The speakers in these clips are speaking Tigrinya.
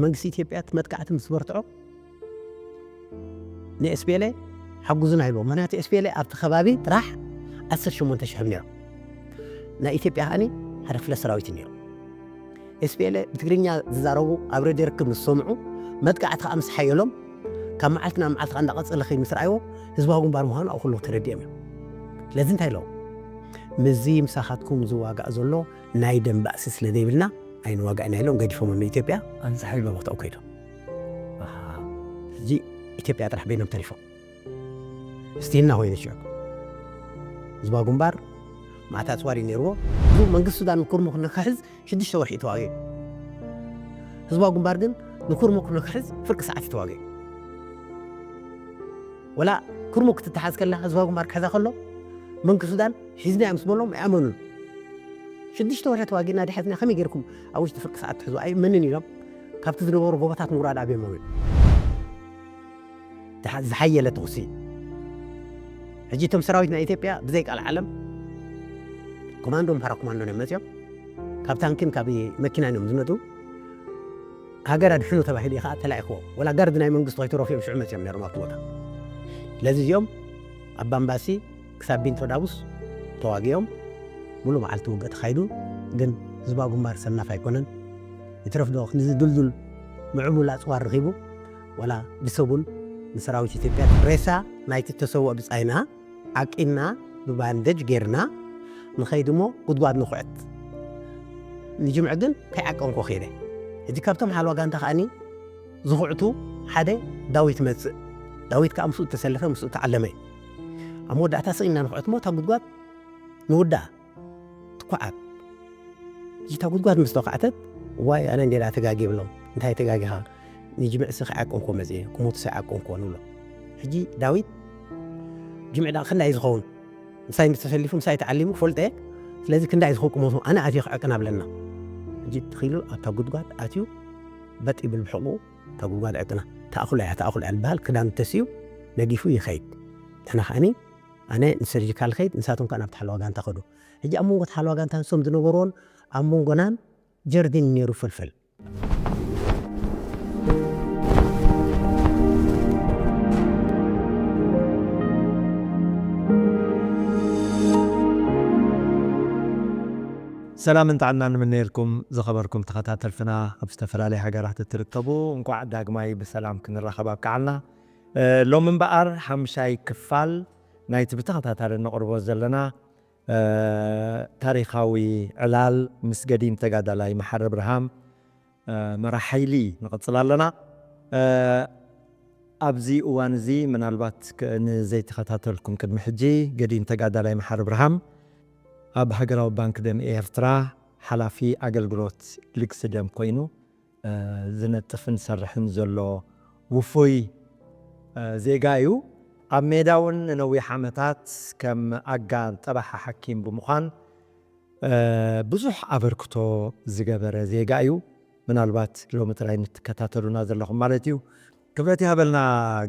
መንግስቲ ኢትዮጵያ እቲ መጥቃዕቲ ምስ በርትዖ ንኤስፒኤልኤ ሓጉዙና ኢልዎ። ምክንያቱ ኤስፒኤልኤ ኣብቲ ከባቢ ጥራሕ ዓሰርተ ሸሞንተ ሽሕ ነይሮም። ናይ ኢትዮጵያ ከዓኒ ሓደ ክፍለ ሰራዊት ነይሩ። ኤስፒኤልኤ ብትግርኛ ዝዛረቡ ኣብ ሬድዮ ርክብ ምስ ሰምዑ፣ መጥቃዕቲ ከዓ ምስ ሓየሎም፣ ካብ መዓልቲ ናብ መዓልቲ ከዓ እንዳቐጸለ ከይኑ ምስ ረኣይዎ፣ ህዝባዊ ግንባር ምዃኑ ኣብ ኩሉ ተረዲኦም እዮም። ስለዚ እንታይ ኢሎም? ምስዚ ምሳኻትኩም ዝዋጋእ ዘሎ ናይ ደም ባእሲ ስለ ዘይብልና ኣይንዋጋእና ኢሎም ገዲፎም ንኢትዮጵያ። ኣንሳሕ ኢሎም ቦታኡ ከይዶም። ኣሃ። ሕጂ ኢትዮጵያ ጥራሕ በይኖም ተሪፎም። ስቲልና ኮይኑ ሽዑ ህዝባዊ ግንባር ማዕታት ዋሪ ነይርዎ። መንግስቲ ሱዳን ንኩርሙክ ንክሕዝ ሽዱሽተ ወርሒ ተዋጊኡ። ህዝባዊ ግንባር ግን ንኩርሙክ ንክሕዝ ፍርቂ ሰዓት ተዋጊኡ። ወላ ኩርሙክ ክትተሓዝ ከላ ህዝባዊ ግንባር ክሕዛ ከሎ መንግስቲ ሱዳን ሒዝና ምስ በሎም ኣይኣመኑን። ሽዱሽተ ወርሒ ተዋጊእና ድሓዝና ከመይ ገይርኩም ኣብ ውሽጢ ፍርቂ ሰዓት ትሕዙ ኣይእመንን ኢሎም። ካብቲ ዝነበሩ ጎቦታት ምውራድ ኣብዮሞም እዮም። ድሓ-፣ ዝሓየለ ተኹሲ። ሕጂ እቶም ሰራዊት ናይ ኢትዮጵያ ብዘይ ቃል ዓለም ኮማንዶን ፓራ ኮማንዶን እዮም መፅዮም። ካብ ታንክን ካብ መኪናን እዮም ዝመፁ። ሃገር ኣድሕኑ ተባሂሉ እዩ ከዓ ተላኢኽዎ። ወላ ጋርድ ናይ መንግስቲ ከይተረፉ እዮም ሽዑ መፅዮም ነይሮም ኣብቲ ቦታ። ስለዚ እዚኦም ኣብ ባምባሲ ክሳብ ቢንቶ ዳቡስ ተዋጊኦም ሙሉ መዓልቲ ውግእ ተኻይዱ። ግን ህዝባዊ ግንባር ሰናፍ ኣይኮነን። ይትረፍ ዶ ክንዚ ድልዱል ምዕቡል ኣፅዋር ረኺቡ ወላ ብሰቡን ንሰራዊት ኢትዮጵያ ሬሳ ናይቲ ተሰውኦ ብጻይና ዓቂንና ብባንደጅ ጌርና ንኸይድ እሞ ጉድጓድ ንኹዕት። ንጅምዕ ግን ከይዓቀንኮ ከይደ። ሕጂ ካብቶም ሓለዋ ጋንታ ከኣኒ ዝኹዕቱ ሓደ ዳዊት መጽእ። ዳዊት ከኣ ምስኡ ተሰለፈ፣ ምስኡ ተዓለመ። ኣብ መወዳእታ ስቕ ኢልና ንኹዕት እሞ እታ ጉድጓድ ንውዳኣ ትኩዓት። ሕጂ እታ ጉድጓድ ምስ ተዃዕተት፣ ዋይ ኣነ እንዴ ዳ ተጋጊ ብሎም። እንታይ ተጋጊኻ? ንጅምዕሲ ከይዓቀንኮ መጽየ፣ ክሞትሲ ኣይዓቀንኮ ንብሎ። ሕጂ ዳዊት ጅምዕ ደኣ ክንዳይ ዝኸውን? ምሳይ ምስ ተሰሊፉ፣ ምሳይ ተዓሊሙ ክፈልጦ እየ። ስለዚ ክንዳይ ዝኸውን ክሞቱ ኣነ ኣትየ ክዕቅን ኣብለና። ሕጂ ትኽኢሉ ኣብታ ጉድጓድ ኣትዩ በጥ ይብል ብሕቑኡ እታ ጉድጓድ ዕቅና። ተኣኹላ እያ፣ ተኣኹላ እያ ዝበሃል ክዳን ተስዩ ነጊፉ ይኸይድ። ንሕና ከኣኒ ኣነ ንሰርጂካል ከይድ፣ ንሳቶም ከኣ ናብቲ ሓለዋ ጋንታ ከዱ። ሕጂ ኣብ መንጎ እቲ ሓለዋ ጋንታ ንሶም ዝነበርዎን ኣብ መንጎናን ጀርዲን ነይሩ ፍልፍል። ሰላምን ጥዕናን ንምነየልኩም ዝኸበርኩም ተኸታተልትና ኣብ ዝተፈላለየ ሃገራት እትርከቡ፣ እንቋዕ ዳግማይ ብሰላም ክንራኸብ ኣብቅዓና። እ፣ ሎሚ እምበኣር ሓምሻይ ክፋል ናይቲ ብተኸታታሊ ነቕርቦ ዘለና፣ እ፣ ታሪኻዊ ዕላል ምስ ገዲም ተጋዳላይ መሓሪ ኣብርሃም፣ እ፣ መራሕ ሓይሊ ንቐጽል ኣለና። እ፣ ኣብዚ እዋን እዚ ምናልባት ክ-፣ ንዘይተኸታተልኩም ቅድሚ ሕጂ ገዲም ተጋዳላይ መሓሪ ኣብርሃም ኣብ ሃገራዊ ባንክ ደም ኤርትራ ሓላፊ ኣገልግሎት ልግሲ ደም ኮይኑ፣ እ፣ ዝነጥፍን ዝሰርሕን ዘሎ ውፉይ፣ እ፣ ዜጋ እዩ። ኣብ ሜዳ እውን ንነዊሕ ዓመታት ከም ኣጋር ጠባሓ ሓኪም ብምዃን፣ እ፣ ብዙሕ ኣበርክቶ ዝገበረ ዜጋ እዩ። ምናልባት ሎሚ ጥራይ ንትከታተሉና ዘለኹም ማለት እዩ። ክብረት ይሃበልና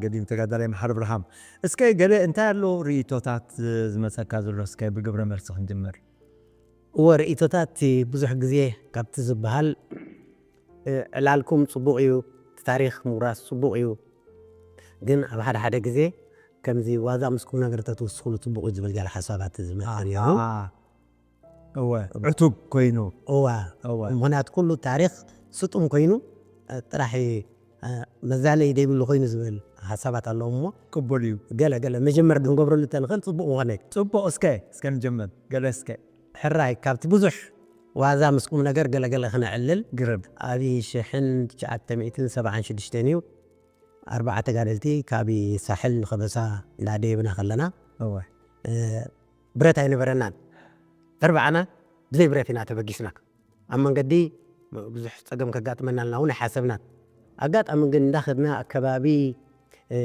ገዲም ተጋዳላይ መሓሪ ኣብርሃም። እስከ ገለ እንታይ ኣሎ ርእይቶታት ዝመጸካ ዘሎ? እስከ ብግብረ መልሲ ክንጅምር። እወ፣ ርእይቶታት ብዙሕ ግዜ ካብቲ ዝበሃል፣ እ፣ ዕላልኩም ጽቡቕ እዩ፣ እቲ ታሪኽ ምውራስ ጽቡቕ እዩ። ግን ኣብ ሓደ ሓደ ግዜ ከምዚ ዋዛ ምስ ቁም ነገር ተትውስኹሉ ጽቡቕ እዩ ዝብል ገለ ሓሳባት ዝመጽእ ነይሩ። ኣ፣ እወ፣ ዕቱብ ኮይኑ። እዋ። እወ። ምኽንያቱ ኩሉ ታሪኽ ስጡም ኮይኑ፣ እ፣ ጥራሕ፣ እ፣ መዛነዪ ዘይብሉ ኮይኑ ዝብል ሓሳባት ኣለዎም እሞ። ቅቡል እዩ። ገለ፣ ገለ መጀመር ክንገብረሉ እንተንኽእል ጽቡቕ ምኾነ። ጽቡቕ፣ እስከ፣ እስከ ንጀምር። ገለ እስከ። ሕራይ፣ ካብቲ ብዙሕ ዋዛ ምስ ቁም ነገር ገለ፣ ገለ ክነዕልል። ግርም። ኣብ ሽሕን ትሽዓተ ሚእትን ሰብዓን ሽዱሽተን እዩ። ኣርባዓ ተጋደልቲ ካብ ሳሕል ንኸበሳ እንዳደየብና ከለና፣ እወ። እ፣ ብረት ኣይነበረናን። ኣርባዓና ብዘይ ብረት ኢና ተበጊስና። ኣብ መንገዲ ብዙሕ ጸገም ከጋጥመና ኣለና እውን ኣይሓሰብናን። ኣጋጣሚ ግን እንዳኸድና ኣብ ከባቢ፣ እ፣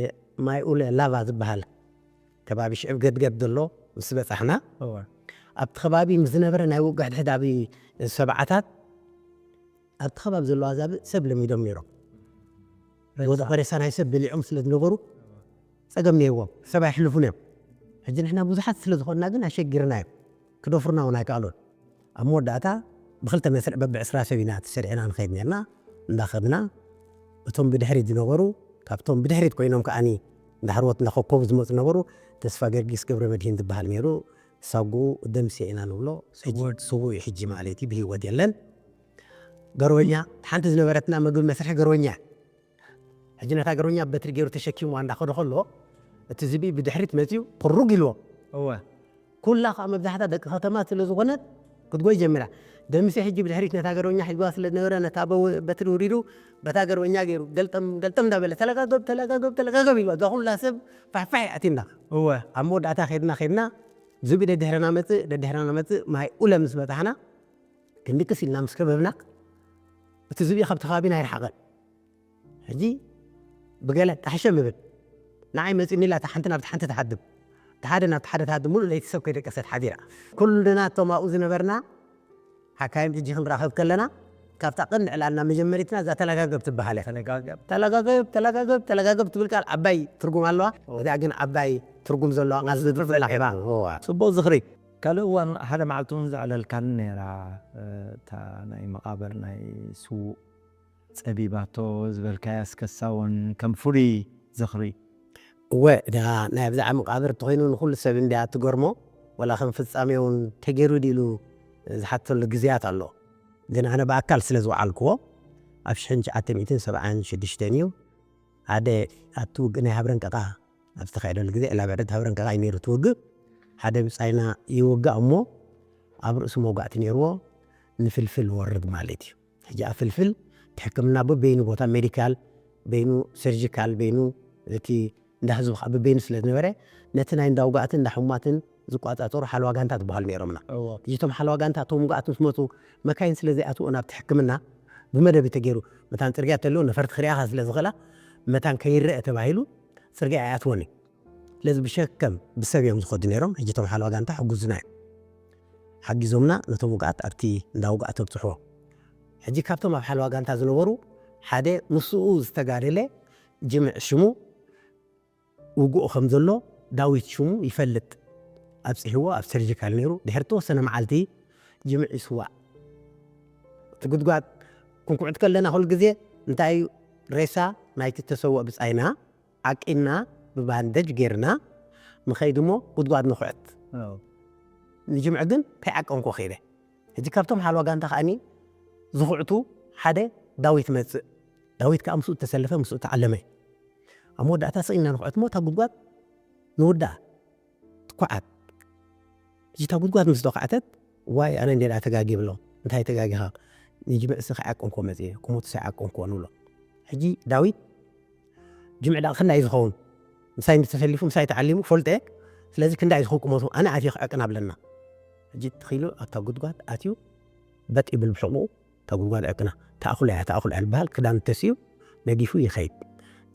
ማይ ኡለ ላቫ ዝበሃል ከባቢ ሽዕብ ገድገድ ዘሎ ምስ በጻሕና፣ እወ። ኣብቲ ከባቢ ምስ ዝነበረ ናይ ውግእ ሕድሕድ ኣብ ሰብዓታት ኣብቲ ከባቢ ዘለዋ ዛብእ ሰብ ለሚዶም ነይሮም። ሬሳ። ወደ ሬሳ ናይ ሰብ በሊዖም ስለ ዝነበሩ ጸገም ነይርዎም። ሰብ ኣይሕልፉን እዮም። ሕጂ ንሕና ብዙሓት ስለ ዝኾንና ግን ኣሸጊርና እዮም። ክደፍሩና እውን ኣይከኣሉን። ኣብ መወዳእታ ብኽልተ መስርዕ በብዕስራ ሰብ ኢና ተሰሪዕና ንኸይድ ነርና። እንዳኸድና እቶም ብድሕሪት ዝነበሩ፣ ካብቶም ብድሕሪት ኮይኖም ከዓኒ እንዳሕርወት እንዳኸከቡ ዝመፁ ነበሩ፣ ተስፋ ገርጊስ ገብረ መድሂን ዝበሃል ነይሩ። ሳጉኡ ደምሴ ኢና ንብሎ። ሕጂ ስውእ እዩ ሕጂ ማለት እዩ፣ ብህይወት የለን። ገርበኛ፣ ሓንቲ ዝነበረትና ምግቢ መስርሒ ገርበኛ። ሕጂ ነታ ገርበኛ በትሪ ገይሩ ተሸኪሙ እንዳኸደ ከሎ፣ እቲ ዝብኢ ብድሕሪት መፂኡ ቁሩግ ኢልዎ። እወ ኩላ ከዓ መብዛሕታ ደቂ ከተማ ስለ ዝኾነት ክትጎይ ጀሚራ። ደምሴ ሕጂ ብድሕሪት ነታ ገርበኛ ሒዝዋ ስለ ዝነበረ፣ ነታ በው-፣ በትሪ ውሪዱ በታ ገርበኛ ገይሩ ገልጠም ገልጠም እንዳበለ፣ "ተለጋገብ፣ ተለጋገብ፣ ተለጋገብ" ኢልዋ። እዛ ኩላ ሰብ ፋሕፋሕ ኣቲና። እወ ኣብ መወዳእታ ከድና ከድና ዝብኢ ደድሕረና መፅእ፣ ደድሕረና መፅእ። ማይ ኡለ ምስ በፃሕና፣ ክንድቅስ ኢልና ምስ ከበብና፣ እቲ ዝብኢ ካብቲ ከባቢና ኣይረሓቐን። ሕጂ ብገለ ጣሕሸ ምብል፣ ንዓይ መፂኡኒ ኢላ እታ ሓንቲ ናብቲ ሓንቲ ትሓድም፣ እቲ ሓደ ናብቲ ሓደ ትሓድም፣ ሙሉእ ለይቲ ሰብ ከይደቀሰት ሓዲራ። ኩልና እቶም ኣብኡ ዝነበርና ሓካይም ሕጂ ክንራኸብ ከለና፣ ካብታ ቀንዲ ዕላልና መጀመሪትና እዛ ተለጋገብ ትበሃል እያ። ተለጋገብ ተለጋገብ፣ ተለጋገብ፣ ተለጋገብ ትብል ቃል ዓባይ ትርጉም ኣለዋ። እዚኣ ግን ዓባይ ትርጉም ዘለዋ ቃል ዝድርፍ ዘላ ሒባ። እዋ። ጽቡቕ ዝኽሪ። ካልእ እዋን ሓደ መዓልቲ እውን ዘዕለልካኒ ነይራ፣ እ፣ እታ ናይ መቓብር ናይ ስዉእ ጸቢባቶ ዝበልካያ እስከሳ እውን ከም ፍሉይ ዝኽሪ። እወ፣ እዳ ናይ ኣብዛዓ መቓብር እንተኾይኑ ንኹሉ ሰብ እንድያ ትገርሞ፣ ወላ ከም ፍጻሜ እውን ተገይሩ ድዩ ኢሉ ዝሓተሉ ግዜያት ኣሎ። ግን ኣነ ብኣካል ስለ ዝወዓልክዎ፣ ኣብ ሽሕን ትሽዓተ ሚእትን ሰብዓን ሽዱሽተን እዩ። ሓደ ኣብቲ ውግእ ናይ ሃብረን ቀቓ ኣብ ዝተኻየደሉ ግዜ፣ ዕላብዕደት ሃብረን ቀቓ እዩ ነይሩ እቲ ውግእ። ሓደ ብጻይና ይውጋእ እሞ፣ ኣብ ርእሱ መውጋእቲ ነይርዎ፣ ንፍልፍል ወርድ ማለት እዩ። ሕጂ ኣብ ፍልፍል እቲ ሕክምና በበይኑ ቦታ ሜዲካል በይኑ፣ ሰርጂካል በይኑ፣ እቲ እንዳ ህዝቢ ከዓ በበይኑ ስለ ዝነበረ፣ ነቲ ናይ እንዳ ውጋእትን እንዳ ሕሙማትን ዝቋጻጸሩ ሓለዋ ጋንታ ዝበሃሉ ነይሮምና። እዎ። ሕጂ እቶም ሓለዋ ጋንታ እቶም ውጋኣት ምስ መጹ፣ መካይን ስለ ዘይኣትዎ ናብቲ ሕክምና ብመደብ እዩ ተገይሩ። መታን ጽርግያ ተልዎ ነፈርቲ ክሪኣኻ ስለ ዝኽእላ፣ መታን ከይረአ ተባሂሉ ጽርግያ ኣይኣትዎን እዩ። ስለዚ ብሸከም ብሰብ እዮም ዝኸዱ ነይሮም። ሕጂ እቶም ሓለዋ ጋንታ ሕጉዝና እዮም። ሓጊዞምና ነቶም ውግኣት ኣብቲ እንዳ ውግኣት ተብጽሕዎ። ሕጂ ካብቶም ኣብ ሓለዋ ጋንታ ዝነበሩ ሓደ ምስኡ ዝተጋደለ ጅምዕ ሽሙ ውግኡ ከም ዘሎ ዳዊት ሽሙ ይፈልጥ። ኣብጽሕዎ ኣብ ሰርጂካል ነይሩ። ድሕሪ ተወሰነ መዓልቲ ጅምዕ ይስዋእ። እቲ ጉድጓድ ክንኩዕት ከለና ኩሉ ግዜ እንታይ እዩ? ሬሳ ናይቲ ተሰወእ ብጻይና ዓቂና ብባንደጅ ጌርና ንኸይድ እሞ ጉድጓድ ንኹዕት። አዎ። ንጅምዕ ግን ከይዓቀንኮ ከይደ። ሕጂ ካብቶም ሓለዋ ጋንታ ከዓኒ ዝኹዕቱ ሓደ ዳዊት መጽእ። ዳዊት ከዓ ምስኡ እተሰለፈ፣ ምስኡ እተዓለመ። ኣብ መወዳእታ ስቕ ኢልና ንኹዕት እሞ እታ ጉድጓድ ንውድኣ። ትኩዓት። ሕጂ እታ ጉድጓድ ምስ ተኳዕተት፣ "ዋይ፣ ኣነ እንዴ ደኣ ተጋግየ" ብሎ። "እንታይ ተጋጊኻ?" "ንጅምዕሲ ከይዓቀንኮ መጽየ፣ ቁመቱሲ ኣይዓቀንኮ" ንብሎ። ሕጂ ዳዊት፣ "ጅምዕ ደኣ ክንደይ ዝኸውን? ምሳይ እንድተሰሊፉ፣ ምሳይ ተዓሊሙ፣ ፈልጠ። ስለዚ ክንደይ ዝኸውን ቁመቱ? ኣነ ኣትየ ክዕቅን" ኣብለና። ሕጂ ትኺሉ ኣብታ ጉድጓድ ኣትዩ፣ በጥ ይብል ብሕቑኡ፣ እታ ጉድጓድ ዕቅና። "ተኣኹላ እያ፣ ተኣኹላ እያ" ዝበሃል፣ ክዳን ተሲኡ፣ ነጊፉ ይኸይድ።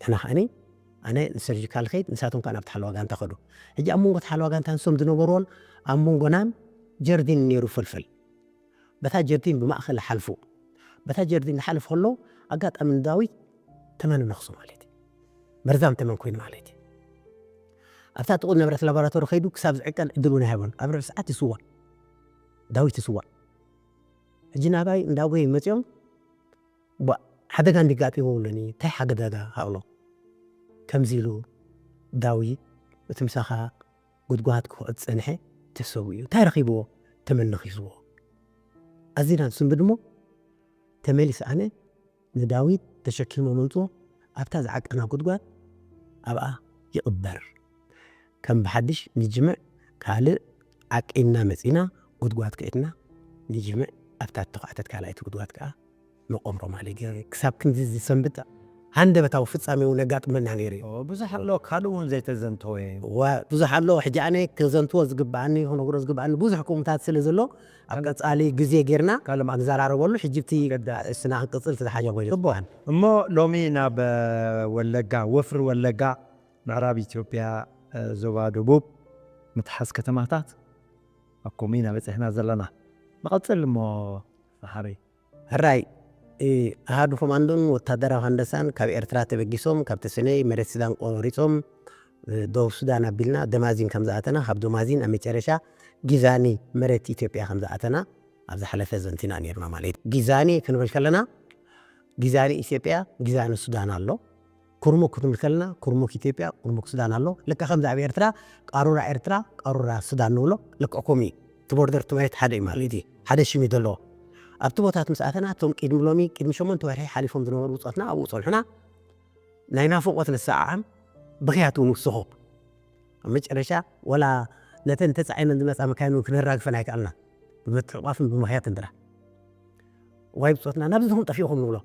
ንሕና ከዓኒ፣ ኣነ ንሰርጂካል ኸይድ፣ ንሳቶም ከኣ ናብቲ ሓለዋ ጋንታ ኸዱ። ሕጂ ኣብ መንጎ እቲ ሓለዋ ጋንታ ንሶም ዝነበርዎን ኣብ መንጎናን ጀርዲን ነይሩ ፍልፍል። በታ ጀርዲን ብማእኸል ሓልፉ። በታ ጀርዲን ዝሓልፍ ከሎ፣ ኣጋጣሚ ንዳዊት ተመን ነኽሱ ማለት እዩ። መርዛም ተመን ኮይኑ ማለት እዩ። ኣብታ ጥቑ ዝነበረት ላቦራቶሪ ኸይዱ ክሳብ ዝዕቀን ዕድል እውን ኣይሃቦን። ኣብ ርብዒ ሰዓት ይስዋእ። ዳዊት ይስዋእ። ሕጂ ናባይ እንዳጎዩ መጺኦም፣ "ቧ፣ ሓደጋ እንዲጋጢሞ ብሉኒ፣ እንታይ ሓደጋ?" ሃብሎ። ከምዚ ኢሉ፣ "ዳዊት፣ እቲ ምሳኻ ጉድጓድ ክኹዕት ዝጸንሐ ተሰዊኡ እዩ። እንታይ ረኺብዎ? ተመን ነኺስዎ።" ኣዚና ንስንብድ እሞ፣ ተመሊስ ኣነ ንዳዊት ተሸኪመ መምጽኦ፣ ኣብታ ዝዓቀና ጉድጓድ ኣብኣ ይቕበር። ከም ብሓድሽ ንጅምዕ ካልእ ዓቂንና መጺና፣ ጉድጓድ ከኢትና፣ ንጅምዕ ኣብታ እተዃዕተት ካልኣይቲ ጉድጓድ ከኣ ንቐብሮ ማለት እዩ። ክሳብ ክንዲ ዝሰንብድ ሃንደበታዊ ፍጻሜ እውን የጋጥመና ነይሩ እዩ። ኦ፣ ብዙሕ ኣሎ፣ ካልእ እውን ዘይተዘንተወ። እዋ፣ ብዙሕ ኣሎ። ሕጂ ኣነ ክዘንትዎ ዝግብኣኒ፣ ክነግሮ ዝግብኣኒ ብዙሕ ከምኡታት ስለ ዘሎ፣ ኣብ ቀጻሊ ግዜ ጌርና ካልእ መዓልቲ ንዘራረበሉ። ሕጂ እቲ ገዳ እስና ክንቅጽል ተተሓጀ ኮይኑ ጽቡቕ። ዝብሃል። እሞ ሎሚ ናብ፣ እ፣ ወለጋ፣ ወፍሪ ወለጋ፣ ምዕራብ ኢትዮጵያ፣ እ፣ ዞባ ደቡብ፣ ምትሓዝ ከተማታት፣ ኣብ ከምኡ ኢና በጺሕና ዘለና። ንቐጽል እሞ፣ መሓሪ። ሕራይ፣ እ፣ ኣሃዱ ኮማንዶን ወታደራዊ ሃንደሳን ካብ ኤርትራ ተበጊሶም፣ ካብ ተሰነይ መሬት ሱዳን ቆሪጾም፣ እ፣ ደቡብ ሱዳን ኣቢልና ደማዚን ከም ዝኣተና፣ ካብ ደማዚን ኣብ መጨረሻ ጊዛኒ መሬት ኢትዮጵያ ከም ዝኣተና ኣብ ዝሓለፈ ዘንቲና ነይርና ማለት እዩ። ጊዛኒ ክንብል ከለና፣ ጊዛኒ ኢትዮጵያ፣ ጊዛኒ ሱዳን ኣሎ። ኩርሙክ ክትብል ከለና ኩርሙክ ኢትዮጵያ፣ ኩርሙክ ሱዳን ኣሎ። ልክዕ ከምዚ ኣብ ኤርትራ ቃሩራ ኤርትራ፣ ቃሩራ ሱዳን ንብሎ፣ ልክዕ ከምኡ እዩ። እቲ ቦርደር እቲ መሬት ሓደ እዩ ማለት እዩ። ሓደ ሽም እዩ ዘለዎ። ኣብቲ ቦታት ምስ ኣተና እቶም ቅድሚ ሎሚ ቅድሚ ሸሞንተ ወርሒ ሓሊፎም ዝነበሩ ብጾትና ኣብኡ ጸንሑና። ናይ ናፍቖት ንሰዓዓም፣ ብኽያት እውን ውስኹ። ኣብ መጨረሻ ወላ ነተን ተጻዒነን ዝመጻ መካይን እውን ክነራግፈን ኣይከኣልና። ብምትሕቋፍን ብምኽያትን ጥራሕ። እዋይ ብጾትና፣ ናብዚ ዲኹም ጠፊእኹም ንብሎ።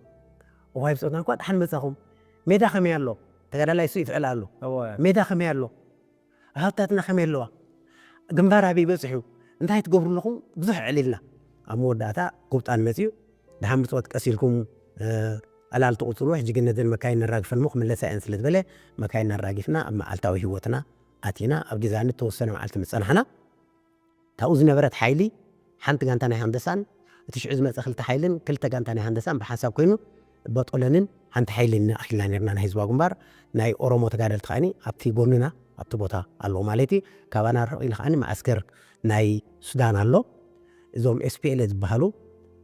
እዋይ ብጾትና፣ እንኳ ደሓን መጻኹም። ሜዳ ከመይ ኣሎ? ተጋዳላይ እሱ ይትዕል ኣሎ። ሜዳ ከመይ ኣሎ? ሃብታትና ከመይ ኣለዋ? ግንባር ኣበይ በጺሑ? እንታይ ትገብሩ ኣለኹም? ብዙሕ ዕሊልና። ኣብ መወዳእታ ቁብጣን መጺኡ፣ ደሓን ብጾት ቀስ ኢልኩም፣ እ፣ ዕላል ትቕጽሉ፣ ሕጂ ግን ነዘን መካይን ነራግፈን እሞ ክምለሳ እየን ስለ ዝበለ፣ መካይን ኣራጊፍና ኣብ መዓልታዊ ህይወትና ኣቲና፣ ኣብ ጊዛኒ ተወሰነ መዓልቲ ምስ ጸናሕና፣ ካብኡ ዝነበረት ሓይሊ ሓንቲ ጋንታ ናይ ሃንደሳን፣ እቲ ሽዑ ዝመጸ ክልተ ሓይልን ክልተ ጋንታ ናይ ሃንደሳን ብሓንሳብ ኮይኑ፣ በጦለንን ሓንቲ ሓይሊ ኢና ኣኺልና ነርና ናይ ህዝባዊ ግንባር። ናይ ኦሮሞ ተጋደልቲ ከኣኒ ኣብቲ ጎንና ኣብቲ ቦታ ኣለዉ ማለት እዩ። ካባና ርሕቕ ኢሉ ከኣኒ መዓስከር ናይ ሱዳን ኣሎ። እዞም ኤስ ፒ ኤል ዝበሃሉ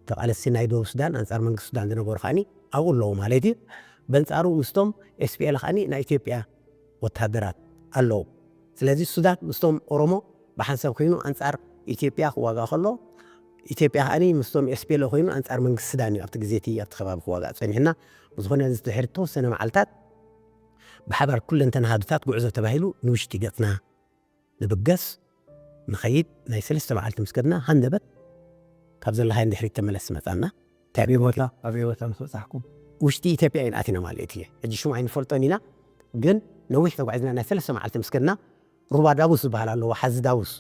ተቓለስቲ ናይ ደቡብ ሱዳን ኣንጻር መንግስቲ ሱዳን ዝነበሩ ከኣኒ ኣብኡ ኣለዉ ማለት እዩ። በንጻሩ ምስቶም ኤስ ፒ ኤል ከኣኒ ናይ ኢትዮጵያ ወታደራት ኣለዉ። ስለዚ ሱዳን ምስቶም ኦሮሞ ብሓንሳብ ኮይኑ ኣንጻር ኢትዮጵያ ክዋጋእ ከሎ፣ ኢትዮጵያ ከኣኒ ምስቶም ኤስ ፒ ኤል ኮይኑ ኣንጻር መንግስቲ ሱዳን እዩ ኣብቲ ግዜ እቲ ኣብቲ ከባቢ ክዋጋእ ጸኒሕና። ብዝኾነ እዚ ድሕሪ ተወሰነ መዓልታት ብሓባር ኩለንተና ሃዱታት ጉዕዞ ተባሂሉ ንውሽጢ ገጽና ንብገስ፣ ንኸይድ። ናይ ሰለስተ መዓልቲ ምስ ከድና ሃንደበት ካብ ዘለኻዮ ንድሕሪት ተመለስ መጻና። እንታይ ኣበይ ቦታ? ኣበይ ቦታ ምስ በጻሕኩም? ውሽጢ ኢትዮጵያ ኢና ኣቲና ማለት እዩ። ሕጂ ሽሙ ኣይንፈልጦን ኢና፣ ግን ነዊሕ ተጓዒዝና። ናይ ሰለስተ መዓልቲ ምስ ከድና ሩባ ዳቡስ ዝበሃል ኣለዎ፣ ሓዚ ዳቡስ።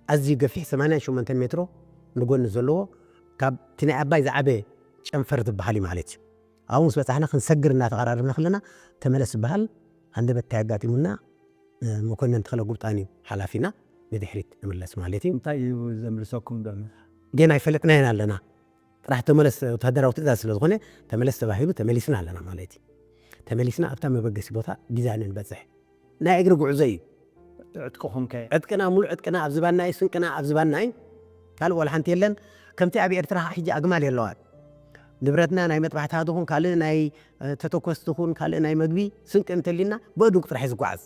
ኣዝዩ ገፊሕ ሰማንያን ሸሞንተን ሜትሮ ንጎኒ ዘለዎ፣ ካብ እቲ ናይ ኣባይ ዝዓበየ ጨንፈር ዝበሃል እዩ ማለት እዩ። ኣብኡ ምስ በጻሕና ክንሰግር እናተቐራረብና ከለና ተመለስ ዝበሃል ሃንደበት እንታይ ኣጋጢሙና፣ እ፣ መኮነን ተኽለ ጉብጣን እዩ ሓላፊና፣ ንድሕሪት ንምለስ ማለት እዩ። እንታይ እዩ ዘምልሰኩም ዶ? ግን ኣይፈለጥናዮን ኣለና። ጥራሕ ተመለስ፣ ወታደራዊ ትእዛዝ ስለ ዝኾነ ተመለስ ተባሂሉ ተመሊስና ኣለና ማለት እዩ። ተመሊስና ኣብታ መበገሲ ቦታ ጊዛኒ ንበጽሕ። ናይ እግሪ ጉዕዞ እዩ። ዕጥቅኹም ከ? ዕጥቅና፣ ሙሉእ ዕጥቅና ኣብ ዝባና እዩ፣ ስንቅና ኣብ ዝባና እዩ። ካልእ ዋላ ሓንቲ የለን። ከምቲ ኣብ ኤርትራ ሕጂ ኣግማል የለዋን። ንብረትና ናይ መጥባሕቲ ሃዱ ኹን ካልእ ናይ፣ እ፣ ተተኮስቲ ኹን ካልእ ናይ መግቢ ስንቂ እንተሊና ብእዱግ ጥራሕ እዩ ዝጓዓዝ።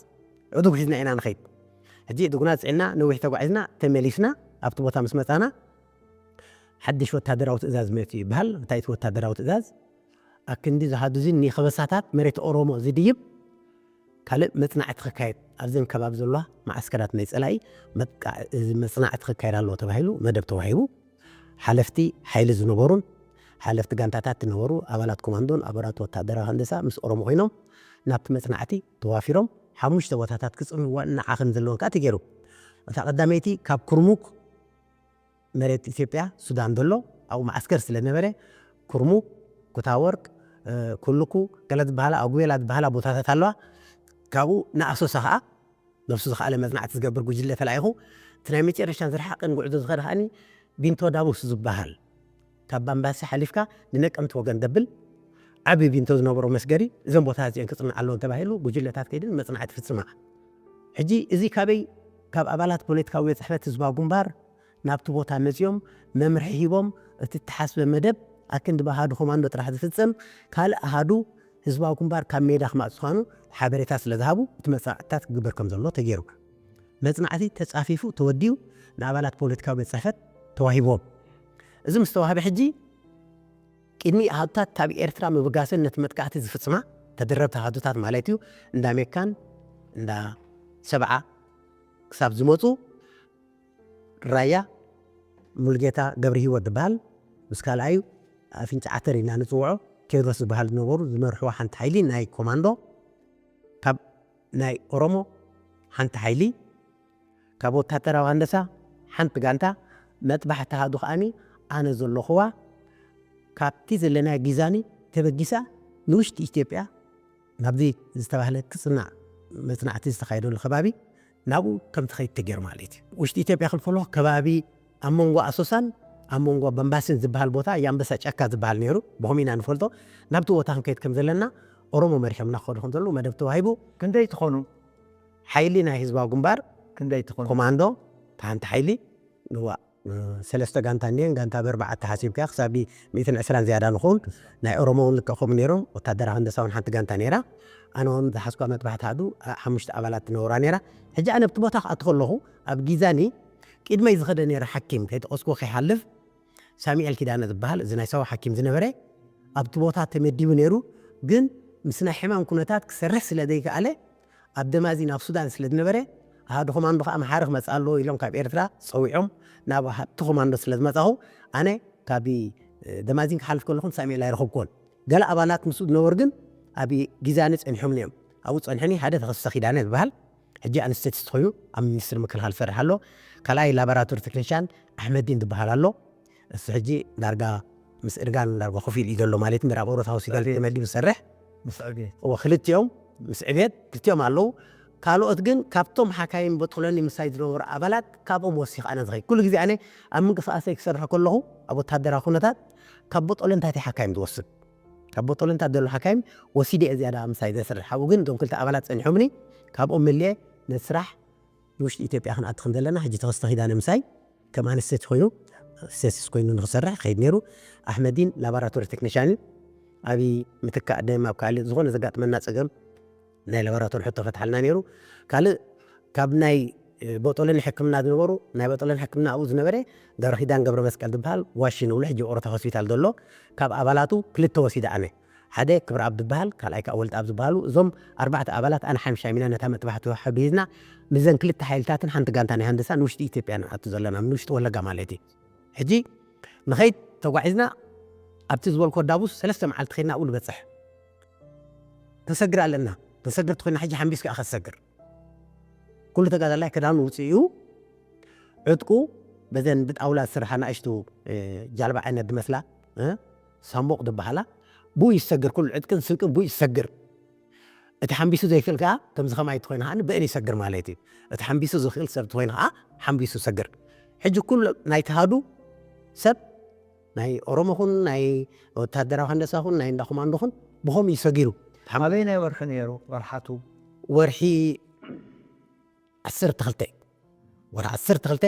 እዱግ ሒዝና ኢና ንኸይድ። ሕጂ እዱግና ጽዒና ነዊሕ ተጓዒዝና ተመሊስና ኣብቲ ቦታ ምስ መጻና ሓድሽ ወታደራዊ ትእዛዝ መጺኡ ይበሃል። እንታይ እቲ ወታደራዊ ትእዛዝ? ኣክንዲ ዝሃዱ እዚ ንኸበሳታት መሬት ኦሮሞ ዝድይብ ካልእ መጽናዕቲ ክካየድ፣ ኣብዘን ከባቢ ዘለዋ መዓስከራት ናይ ጸላኢ መጥቃዕ-፣ እዚ መጽናዕቲ ክካየድ ኣለዎ ተባሂሉ መደብ ተዋሂቡ። ሓለፍቲ ሓይሊ ዝነበሩን ሓለፍቲ ጋንታታት ዝነበሩ ኣባላት ኮማንዶን ኣባላት ወታደራዊ ሃንደሳ ምስ ኦሮሞ ኮይኖም ናብቲ መጽናዕቲ ተዋፊሮም፣ ሓሙሽተ ቦታታት ክጽንዋ ንዓኽን ዘለወን ከኣ ተገይሩ። እታ ቀዳመይቲ ካብ ኩርሙክ መሬት ኢትዮጵያ ሱዳን ዘሎ ኣብኡ መዓስከር ስለ ነበረ፣ ኩርሙክ፣ ኩታወርቅ፣ እ፣ ኩልኩ፣ ገለ ዝበሃላ፣ ኣጉቤላ ዝበሃላ ቦታታት ኣለዋ። ካብኡ ንኣሶሳ ኸኣ ነብሱ ዝኸኣለ መጽናዕቲ ዝገብር ጉጅለ ተላኢኹ። እቲ ናይ መጨረሻን ዝረሓቐን ጉዕዞ ዝኸደ ከኣኒ ቢንቶ ዳቡስ ዝበሃል፣ ካብ ባምባሲ ሓሊፍካ ንነቀምቲ ወገን ደብል ዓቢ ቢንቶ ዝነበሮ መስገሪ፣ እዘን ቦታታት እዚአን ክጽናዕ ኣለወን ተባሂሉ ጉጅለታት ከይድን መጽናዕቲ ፍጽማ። ሕጂ እዚ ካበይ? ካብ ኣባላት ፖለቲካዊ ቤት ጽሕፈት ህዝባዊ ግንባር ናብቲ ቦታ መጺኦም መምርሒ ሂቦም፣ እቲ እተሓስበ መደብ ኣክንዲ ብኣሃዱ ኮማንዶ ጥራሕ ዝፍጸም፣ ካልእ ኣሃዱ ህዝባዊ ግንባር ካብ ሜዳ ክመጽእ ምዃኑ ሓበሬታ ስለ ዝሃቡ፣ እቲ መጽናዕትታት ክግበር ከም ዘሎ ተገይሩ። መጽናዕቲ ተጻፊፉ ተወዲኡ ንኣባላት ፖለቲካዊ ቤት ጽሕፈት ተዋሂብዎም። እዚ ምስ ተዋህበ ሕጂ ቅድሚ ኣሃዱታት ካብ ኤርትራ ምብጋሰን ነቲ መጥቃዕቲ ዝፍጽማ ተደረብቲ ኣሃዱታት ማለት እዩ፣ እንዳ ሜካን እንዳ ሰብዓ ክሳብ ዝመጹ፣ ራያ ሙሉጌታ ገብረሂወት ዝበሃል፣ ምስ ካልኣዩ ኣፍንጫ ዓተር ኢና ንጽውዖ፣ ቴዎድሮስ ዝበሃል ዝነበሩ ዝመርሕዋ ሓንቲ ሓይሊ ናይ ኮማንዶ፣ ካብ ናይ ኦሮሞ ሓንቲ ሓይሊ፣ ካብ ወታደራዊ ሃንደሳ ሓንቲ ጋንታ፣ መጥባሕቲ ኣሃዱ ከኣኒ ኣነ ዘለኹዋ፣ ካብቲ ዘለናዮ ጊዛኒ ተበጊሳ ንውሽጢ ኢትዮጵያ ናብዚ ዝተባህለ ክጽናዕ መጽናዕቲ ዝተኻየደሉ ከባቢ ናብኡ ከም ትኸይድ ተገይሩ ማለት እዩ። ውሽጢ ኢትዮጵያ ክልፈሎ ከባቢ ኣብ መንጎ ኣሶሳን ኣብ መንጎ በምባሲን ዝበሃል ቦታ የኣንበሳ ጫካ ዝበሃል ነይሩ። ብኸምኡ ኢና ንፈልጦ። ናብቲ ቦታ ክንከይድ ከም ዘለና ኦሮሞ መሪሖምና ክኸዱ ከም ዘለዉ መደብ ተዋሂቡ። ክንደይ ትኾኑ? ሓይሊ ናይ ህዝባዊ ግንባር ክንደይ ትኾኑ? ኮማንዶ፣ እቲ ሓንቲ ሓይሊ ንዋእ ሰለስተ ጋንታ እኒአን። ጋንታ ብኣርባዕተ ሓሲብካ ክሳብ ሚእትን ዕስራን ዝያዳ ንኸውን። ናይ ኦሮሞ እውን ልክዕ ከምኡ ነይሮም። ወታደራዊ ህንደሳ እውን ሓንቲ ጋንታ ነይራ። ኣነ እውን ዝሓዝኳ መጥባሕቲ ኣሃዱ ሓሙሽተ ኣባላት ትነብራ ነይራ። ሕጂ ኣነ ኣብቲ ቦታ ክኣቱ ከለኹ ኣብ ጊዛኒ ቅድመይ ዝኸደ ነይረ ሓኪም ከይጠቐስኩ ከይሓልፍ ሳሙኤል ኪዳነ ዝበሃል እዚ ናይ ሳዋ ሓኪም ዝነበረ ኣብቲ ቦታ ተመዲቡ ነይሩ። ግን ምስ ናይ ሕማም ኩነታት ክሰርሕ ስለ ዘይከኣለ ኣብ ደማዚ ናብ ሱዳን ስለ ዝነበረ ኣሃዱ ኮማንዶ ከዓ መሓሪ ክመፅእ ኣለዎ ኢሎም ካብ ኤርትራ ፀዊዖም ናብ ሃብቲ ኮማንዶ ስለ ዝመፃኹ ኣነ ካብ ደማዚን ክሓልፍ ከለኹን ሳሙኤል ኣይረኸብኩዎን። ገለ ኣባላት ምስኡ ዝነበሩ ግን ኣብ ጊዛኒ ፀኒሖም እዮም። ኣብኡ ፀንሐኒ ሓደ ተኸስተ ኪዳነ ዝበሃል ሕጂ ኣንስቴቲስት ኮይኑ ኣብ ሚኒስትሪ ምክልኻል ዝሰርሕ ኣሎ። ካልኣይ ላቦራቶሪ ቴክኒሻን ኣሕመዲን ዝበሃል ኣሎ። እሱ ሕጂ ዳርጋ ምስ እርጋን ዳርጋ ኮፍ ኢሉ እዩ ዘሎ ማለት ምዕራብ ኤውሮፓ ሆስፒታል ተመዲቡ ዝሰርሕ። እዎ ክልቲኦም ምስ ዕቤት ክልቲኦም ኣለዉ። ካልኦት ግን ካብቶም ሓካይም በጥሎኒ ምሳይ ዝነበሩ ኣባላት ካብኦም ወሲኽ ኣነ ዝኸይ ኩሉ ግዜ ኣነ ኣብ ምንቅስቃሰይ ክሰርሕ ከለኹ ኣብ ወታደራዊ ኩነታት ካብ በጦለንታት ሓካይም ዝወስድ ካብ በጦለንታት ዘሎ ሓካይም ወሲደ እየ ዝያዳ ምሳይ ዘስርሕ ኣብኡ ግን እዞም ክልተ ኣባላት ፀኒሖምኒ ካብኦም መሊኤ ነቲ ስራሕ ንውሽጢ ኢትዮጵያ ክንኣቲ ከም ዘለና ሕጂ ተኸስተ ኪዳነ ምሳይ ከም ኣንስተይቲ ኮይኑ ሴስስ ኮይኑ ንክሰርሕ ከይድ ነይሩ። ኣሕመዲን ላቦራቶሪ ቴክኒሻንን ኣብይ ምትካእ ደም ኣብ ካልእ ዝኾነ ዘጋጥመና ፀገም ናይ ላቦራቶሪ ሕቶ ፈትሓልና ነይሩ። ካልእ ካብ ናይ ቦጦሎኒ ሕክምና ዝነበሩ ናይ ቦጦሎኒ ሕክምና ኣብኡ ዝነበረ ገብረኪዳን ገብረ መስቀል ዝበሃል ዋሺ ንብሎ ሕጂ ኦሮታ ሆስፒታል ዘሎ ካብ ኣባላቱ ክልተ ወሲደ ኣነ ሓደ ክብረኣብ ዝበሃል ካልኣይ ከዓ ወልደኣብ ዝበሃሉ እዞም ኣርባዕተ ኣባላት ኣነ ሓምሻም ኢና ነታ መጥባሕቲ ወሓብ ሒዝና ምዘን ክልተ ሓይልታትን ሓንቲ ጋንታ ናይ ሃንደሳ ንውሽጢ ኢትዮጵያ ንኣቱ ዘለና ንውሽጢ ወለጋ ማለት እዩ። ሕጂ ንኸይድ ተጓዒዝና ኣብቲ ዝበልኮ ዳቡስ ሰለስተ መዓልቲ ከይድና ኣብኡ ንበፅሕ። ተሰግር ኣለና ተሰግር ትኮይና ሕጂ ሓምቢስ ከዓ ከሰግር ኩሉ ተጋዳላይ ክዳኑ ውፅኡ ዕጥቁ በዘን ብጣውላ ዝስርሓ ንኣሽቱ ጃልባ ዓይነት ዝመስላ ሳንቦቕ ዝበሃላ ብኡ ይሰግር ኩሉ ዕጥቅን ስንቅን ብኡ ይሰግር። እቲ ሓምቢሱ ዘይክእል ከዓ ከምዚ ከማይ ትኮይኑ ከዓ ብእን ይሰግር ማለት እዩ። እቲ ሓምቢሱ ዝኽእል ሰብ ትኮይኑ ከዓ ሓምቢሱ ሰግር። ሕጂ ኩሉ ናይ ተሃዱ ሰብ ናይ ኦሮሞ ኹን ናይ ወታደራዊ ሃንደሳ ኹን ናይ እንዳ ኮማንዶ ኹን ብኸም እዩ ሰጊሩ። ኣበይ ናይ ወርሒ ነይሩ ወርሓቱ ወርሒ ዓሰርተ ክልተ ወርሒ ዓሰርተ ክልተ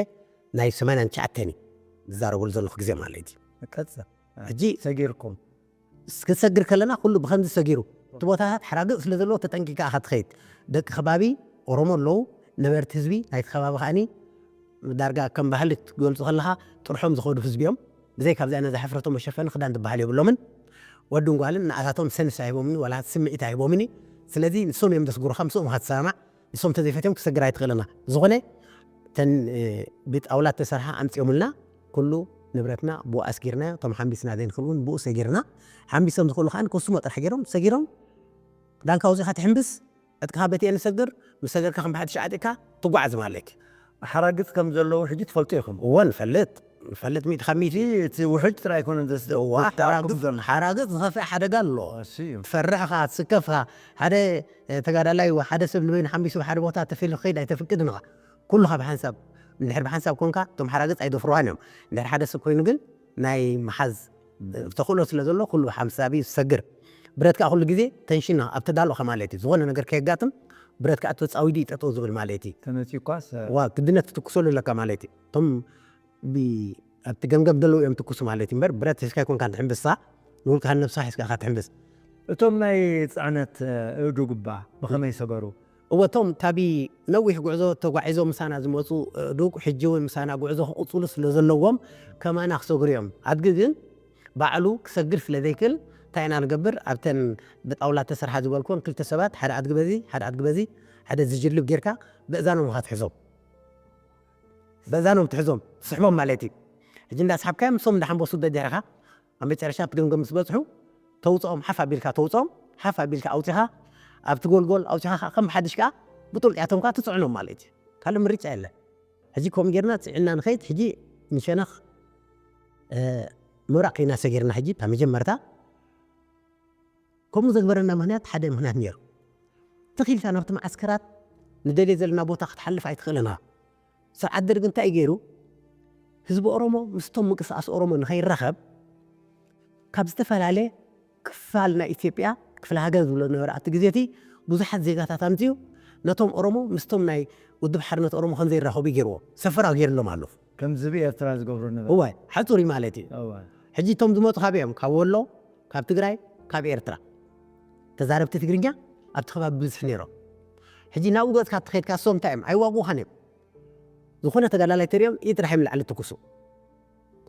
ናይ ሰማንያ ትሽዓተ እዩ ዝዛረበሉ ዘለኹ ግዜ ማለት እዩ። ቀጽ ሕጂ ሰጊርኩም ክትሰግር ከለና ኩሉ ብከምዚ ሰጊሩ እቲ ቦታታት ሓራግእ ስለ ዘለዎ ተጠንቂካ ኢኻ ትኸይድ። ደቂ ከባቢ ኦሮሞ ኣለዉ ነበርቲ ህዝቢ ናይቲ ከባቢ ከዓኒ ዳርጋ ከም ባህሊ ክትገልፁ ከለካ ጥርሖም ዝኸዱ ህዝቢ እዮም። ብዘይ ካብዚኣ ነዛ ሕፍረቶም መሸፈኒ ክዳን ዝበሃል የብሎምን። ወድን ጓልን ንኣታቶም ሰንስ ኣይቦምኒ ዋላ ስምዒት ኣይቦምኒ። ስለዚ ንሶም እዮም ዘስግሩካ ምስኦም ኢኻ ትሰማማዕ። ንሶም ተዘይፈትዮም ክሰግር ኣይትኽእልና። ዝኾነ እተን ብጣውላ ተሰርሓ ኣምፂኦምልና ኩሉ ንብረትና ብኡ ኣስጊርናዮ። እቶም ሓምቢስና ዘይንኽእል እውን ብኡ ሰጊርና። ሓምቢሶም ዝኽእሉ ከዓ ኮስሞ ጥራሕ ገይሮም ሰጊሮም ክዳንካ ወፂኻ ትሕምብስ ዕጥቅኻ በቲኤ ንሰግር ምስ ሰገርካ ከም ብሓድሽ ዓጢቕካ ትጓዓዝ ማለት እዩ። ሓራግፅ ከም ዘለዉ ሕጂ ትፈልጡ ኢኹም። እወ ንፈልጥ ንፈልጥ ሚእቲ ካብ ሚእቲ። እቲ ውሕጅ ጥራይ ኣይኮነን ዘስደዋ ሓራግፅ ዝኸፍአ ሓደጋ ኣሎ። ትፈርሕኻ ትስከፍኻ ሓደ ተጋዳላይ ሓደ ሰብ ንበይኑ ሓምቢሱ ሓደ ቦታ ተፈሉ ክኸይድ ኣይተፍቅድን ኢኻ። ኩሉኻ ብሓንሳብ እንድሕር ብሓንሳብ ኮንካ እቶም ሓራግፅ ኣይደፍርዋን እዮም። እንድሕር ሓደ ሰብ ኮይኑ ግን ናይ ምሓዝ ተኽእሎ ስለ ዘሎ ኩሉ ሓንሳብ እዩ ዝሰግር። ብረት ከዓ ኩሉ ግዜ ተንሽን ኣብ ተዳልኦኻ ማለት እዩ። ዝኾነ ነገር ከየጋጥም ብረት ከዓ ተፃዊዱ እዩ ጠጠው ዝብል ማለት እዩ። ተመፂኳስ ዋ ግድነት ክትኩሰሉ ኣለካ ማለት እዩ። እቶም ኣብቲ ገምገም ዘለዉ እዮም ትኩሱ ማለት እዩ። እምበር ብረት ሒዝካ ኣይኮንካ ትሕምብሳ ንውልቅኻ ነብስኻ ሒዝካ ኢኻ ትሕምብስ። እቶም ናይ ፅዕነት እዱግባ ብኸመይ ሰገሩ? እወ እቶም ታቢ ነዊሕ ጉዕዞ ተጓዒዞም ምሳና ዝመፁ ዱቅ ሕጂ እውን ምሳና ጉዕዞ ክቕፅሉ ስለ ዘለዎም ከማና ክሰግሩ እዮም። ኣድጊ ግን ባዕሉ ክሰግር ስለ ዘይክእል እንታይ ኢና ንገብር ኣብተን ብጣውላ ተሰርሓ ዝበልኩወን ክልተ ሰባት ሓደ ኣድጊ በዚ ሓደ ኣድጊ በዚ ሓደ ዝጅልብ ጌርካ በእዛኖም ኢኻ ትሕዞም። በእዛኖም ትሕዞም ትስሕቦም ማለት እዩ። ሕጂ እንዳስሓብካዮም ንሶም እንዳሓንበሱ ደድሕርኻ ኣብ መጨረሻ ኣብቲ ገምገም ምስ በፅሑ ተውፅኦም ሓፍ ኣቢልካ ተውፅኦም ሓፍ ኣቢልካ ኣውፂኻ ኣብቲ ጎልጎል ኣውፂኻ ከዓ ከም ሓድሽ ከዓ ብጥልጢያቶም ከዓ ትፅዕኖም ማለት እዩ። ካልእ ምርጫ የለን። ሕጂ ከምኡ ጌርና ፅዕና ንኸይድ ሕጂ ንሸነኽ ምብራቕ ከይና ሰጊርና ሕጂ እታ መጀመርታ ከምኡ ዘግበረና ምክንያት ሓደ ምክንያት ነይሩ። ትኺልካ ናብቲ መዓስከራት ንደልየ ዘለና ቦታ ክትሓልፍ ኣይትኽእልን ኢኻ። ስርዓት ደርጊ እንታይ ገይሩ ህዝቢ ኦሮሞ ምስቶም ምንቅስቃስ ኦሮሞ ንኸይራኸብ ካብ ዝተፈላለየ ክፋል ናይ ኢትዮጵያ ክፍለ ሃገር ዝብሎ ዝነበረ ኣብቲ ግዜ እቲ ብዙሓት ዜጋታት ኣምፅኡ ነቶም ኦሮሞ ምስቶም ናይ ውድብ ሓርነት ኦሮሞ ከም ዘይራኸቡ ገይርዎ ሰፈራ ገይርሎም ኣሎ። ከም ዝቢ ኤርትራ ዝገብሩ ነበሩ። እዋይ ሓጹር እዩ ማለት እዩ። እወ። ሕጂ እቶም ዝመፁ ካበይ እዮም? ካብ ወሎ፣ ካብ ትግራይ፣ ካብ ኤርትራ። ተዛረብቲ ትግርኛ ኣብቲ ከባቢ ብዝሕ ነይሮም። ሕጂ ናብኡ ገፅካ ተኸድካ እሶም እንታይ እዮም? ኣይዋግኡኻን እዮም። ዝኾነ ተጋዳላይ ተሪኦም ኢድ ጥራሕ እዮም ላዕሊ ትኩሱ።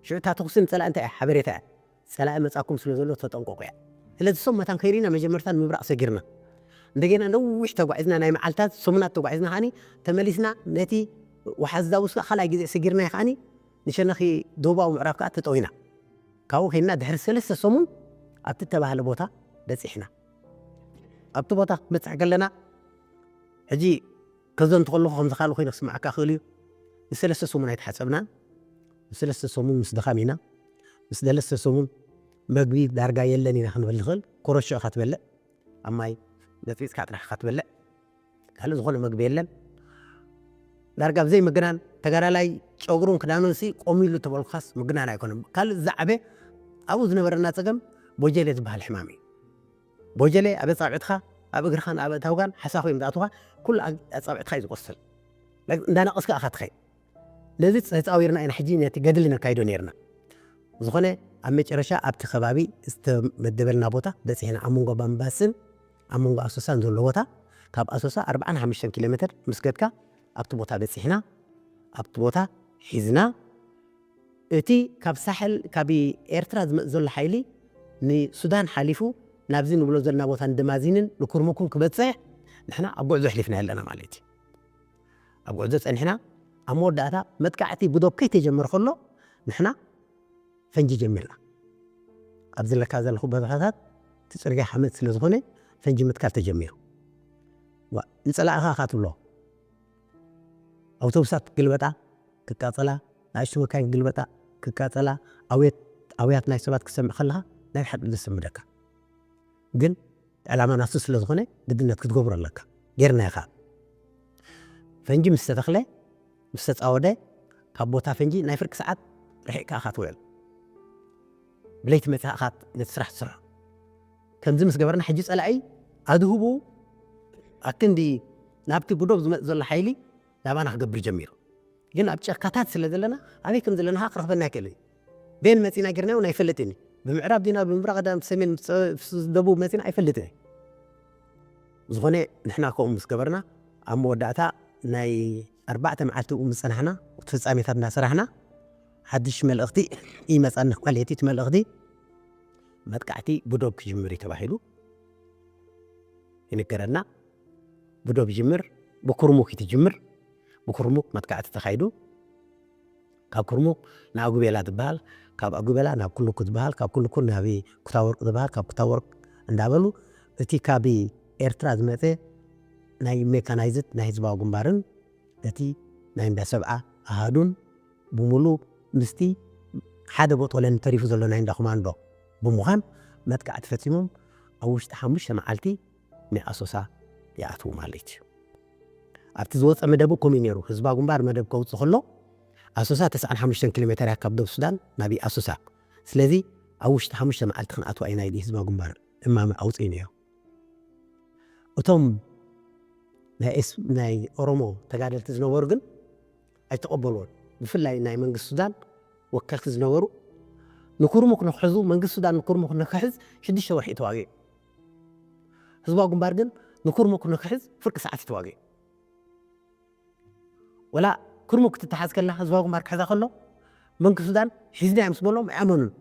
ሽዑ እታ ትኩሲ ንፀላኢ እንታይ እያ? ሓበሬታ እያ። ፀላኢ መፃኩም ስለ ዘሎ ተጠንቀቁ እያ። ስለዚ እሶም መታን ከይሪና መጀመርታ ንምብራቕ ሰጊርና። እንደገና ነዊሕ ተጓዒዝና ናይ መዓልታት ሰሙናት ተጓዒዝና ከዓኒ ተመሊስና ነቲ ወሓዚ ዛውስካ ካልኣይ ግዜ ሰጊርና ከዓኒ ንሸነኺ ደቡባዊ ምዕራብ ከዓ ተጠዊና። ካብኡ ከይድና ድሕሪ ሰለስተ ሰሙን ኣብቲ ተባህለ ቦታ በፂሕና። ኣብቲ ቦታ ክትበፅሕ ከለና ሕጂ ከዘንቱ ከለኹ ከምዚ ካልእ ኮይኑ ክስማዓካ ክእል እዩ። ንሰለስተ ሰሙን ኣይተሓፀብናን። ንሰለስተ ሰሙን ምስ ድኻም ኢና። ምስ ሰለስተ ሰሙን መግቢ ዳርጋ የለን ኢና ክንብል ንኽእል። ኮረሾ ኢኻ ትበልዕ፣ ኣብ ማይ በፅቢፅካ ጥራሕ ኢኻ ትበልዕ። ካልእ ዝኾነ መግቢ የለን። ዳርጋ ብዘይ ምግናን ተጋዳላይ ጨጉሩን ክዳኑን ሲ ቆሚሉ ተበልኳስ ምግናን ኣይኮነን። ካልእ ዝዓበ ኣብኡ ዝነበረና ፀገም ቦጀሌ ዝበሃል ሕማም እዩ። ቦጀሌ ኣብ ኣፃብዕትኻ ኣብ እግርኻን ኣብ ኣእታውካን ሓሳኹ እዮም ዝኣትኻ። ኩሉ ኣፃብዕትኻ እዩ ዝቆስል። እንዳነቐስካ ኢኻ ትኸይድ። ነዚ ተፃዊርና ኢና ሕጂ ነቲ ገድሊ ነካይዶ ነርና። ዝኾነ ኣብ መጨረሻ ኣብቲ ከባቢ ዝተመደበልና ቦታ በፂሕና ኣብ መንጎ ባምባስን ኣብ መንጎ ኣሶሳን ዘሎ ቦታ ካብ ኣሶሳ ኣርባዓን ሓሙሽተን ኪሎ ሜትር ምስ ከድካ ኣብቲ ቦታ በፂሕና ኣብቲ ቦታ ሒዝና እቲ ካብ ሳሕል ካብ ኤርትራ ዝመፅ ዘሎ ሓይሊ ንሱዳን ሓሊፉ ናብዚ ንብሎ ዘለና ቦታ ንደማዚንን ንኩርሙኩን ክበፅሕ ንሕና ኣብ ጉዕዞ ኣሕሊፍና ኣለና ማለት እዩ። ኣብ ጉዕዞ ፀኒሕና ኣብ መወዳእታ መጥቃዕቲ ብዶብ ከይተጀመረ ከሎ ንሕና ፈንጂ ጀሚርና። ኣብዚ ለካ ዘለኹ ቦታታት እቲ ፅርግያ ሓመድ ስለ ዝኾነ ፈንጂ ምትካል ተጀሚሩ። ንፀላእኻ ኢኻ ትብሎ። ኣውቶቡሳት ክግልበጣ ክቃፀላ፣ ንኣሽቱ መካይን ክግልበጣ ክቃፀላ፣ ኣውያት ናይ ሰባት ክሰምዕ ከለኻ ናይ ሓቂ ዘሰምደካ። ግን ዕላማ ናሱ ስለ ዝኾነ ግድነት ክትገብሮ ኣለካ። ጌርና ኢኻ። ፈንጂ ምስ ተተኽለ ምስ ተፃወደ ካብ ቦታ ፈንጂ ናይ ፍርቂ ሰዓት ርሒቕካ ኢኻ ትውዕል። ብለይቲ መፂኻ ኢኻ ነቲ ስራሕ ትስርሖ። ከምዚ ምስ ገበርና ሕጂ ፀላኢ ኣድህቡ ኣክንዲ ናብቲ ብዶብ ዝመፅ ዘሎ ሓይሊ ናባና ክገብር ጀሚሩ። ግን ኣብ ጨካታት ስለ ዘለና ኣበይ ከም ዘለና ከዓ ክረኽበና ኣይክእልን። ቤን መፂና ጌርናዮ ኣይፈልጥን እዩ። ብምዕራብ ዲና ብምብራቕ ዳ ሰሜን ደቡብ መፂና ኣይፈልጥን እዩ። ዝኾነ ንሕና ከምኡ ምስ ገበርና ኣብ መወዳእታ ናይ ኣርባዕተ መዓልቲ ኡ ምስ ፀናሕና ፍፃሜታት እናሰራሕና ሓድሽ መልእኽቲ ይመፃና ማለት እቲ መልእኽቲ መጥቃዕቲ ብዶብ ክጅምር እዩ ተባሂሉ ይንገረና። ብዶብ ይጅምር፣ ብኩርሙክ እዩ ትጅምር። ብኩርሙክ መጥቃዕቲ ተኻይዱ። ካብ ኩርሙክ ንኣጉቤላ ዝበሃል፣ ካብ ኣጉቤላ ናብ ኩልኩ ዝበሃል፣ ካብ ኩልኩ ናብ ኩታወርቅ ዝበሃል፣ ካብ ኩታወርቅ እንዳበሉ እቲ ካብ ኤርትራ ዝመፀ ናይ ሜካናይዝድ ናይ ህዝባዊ ግንባርን እቲ ናይ እንዳ ሰብዓ ኣሃዱን ብምሉ ምስቲ ሓደ ቦጦለን ተሪፉ ዘሎ ናይ እንዳ ኮማንዶ ብምዃን መጥቃዕቲ ፈፂሞም ኣብ ውሽጢ ሓሙሽተ መዓልቲ ናይ ኣሶሳ ይኣትዉ ማለት እዩ። ኣብቲ ዝወፀ መደቡ ከምኡ ነይሩ። ህዝባዊ ግንባር መደብ ከውፅእ ከሎ ኣሶሳ ተስዓን ሓሙሽተን ኪሎ ሜተር እያ ካብ ደቡብ ሱዳን ናብ ኣሶሳ። ስለዚ ኣብ ውሽጢ ሓሙሽተ መዓልቲ ክንኣትዋ ኢና ኢሉ ህዝባዊ ግንባር እማመ ኣውፅኡ ነይሩ። እቶም ናይ ኤስ ናይ ኦሮሞ ተጋደልቲ ዝነበሩ ግን ኣይተቐበልዎን። ብፍላይ ናይ መንግስቲ ሱዳን ወከልቲ ዝነበሩ ንኩርሙክ ንክሕዙ መንግስቲ ሱዳን ንኩርሙክ ንክሕዝ ሽዱሽተ ወርሒ ተዋጊኡ። ህዝባዊ ግንባር ግን ንኩርሙክ ንክሕዝ ፍርቂ ሰዓት ተዋጊኡ። ወላ ኩርሙክ ክትተሓዝ ከላ ህዝባዊ ግንባር ክሕዛ ከሎ መንግስቲ ሱዳን ሒዝና ምስ በሎም ኣይኣመኑን።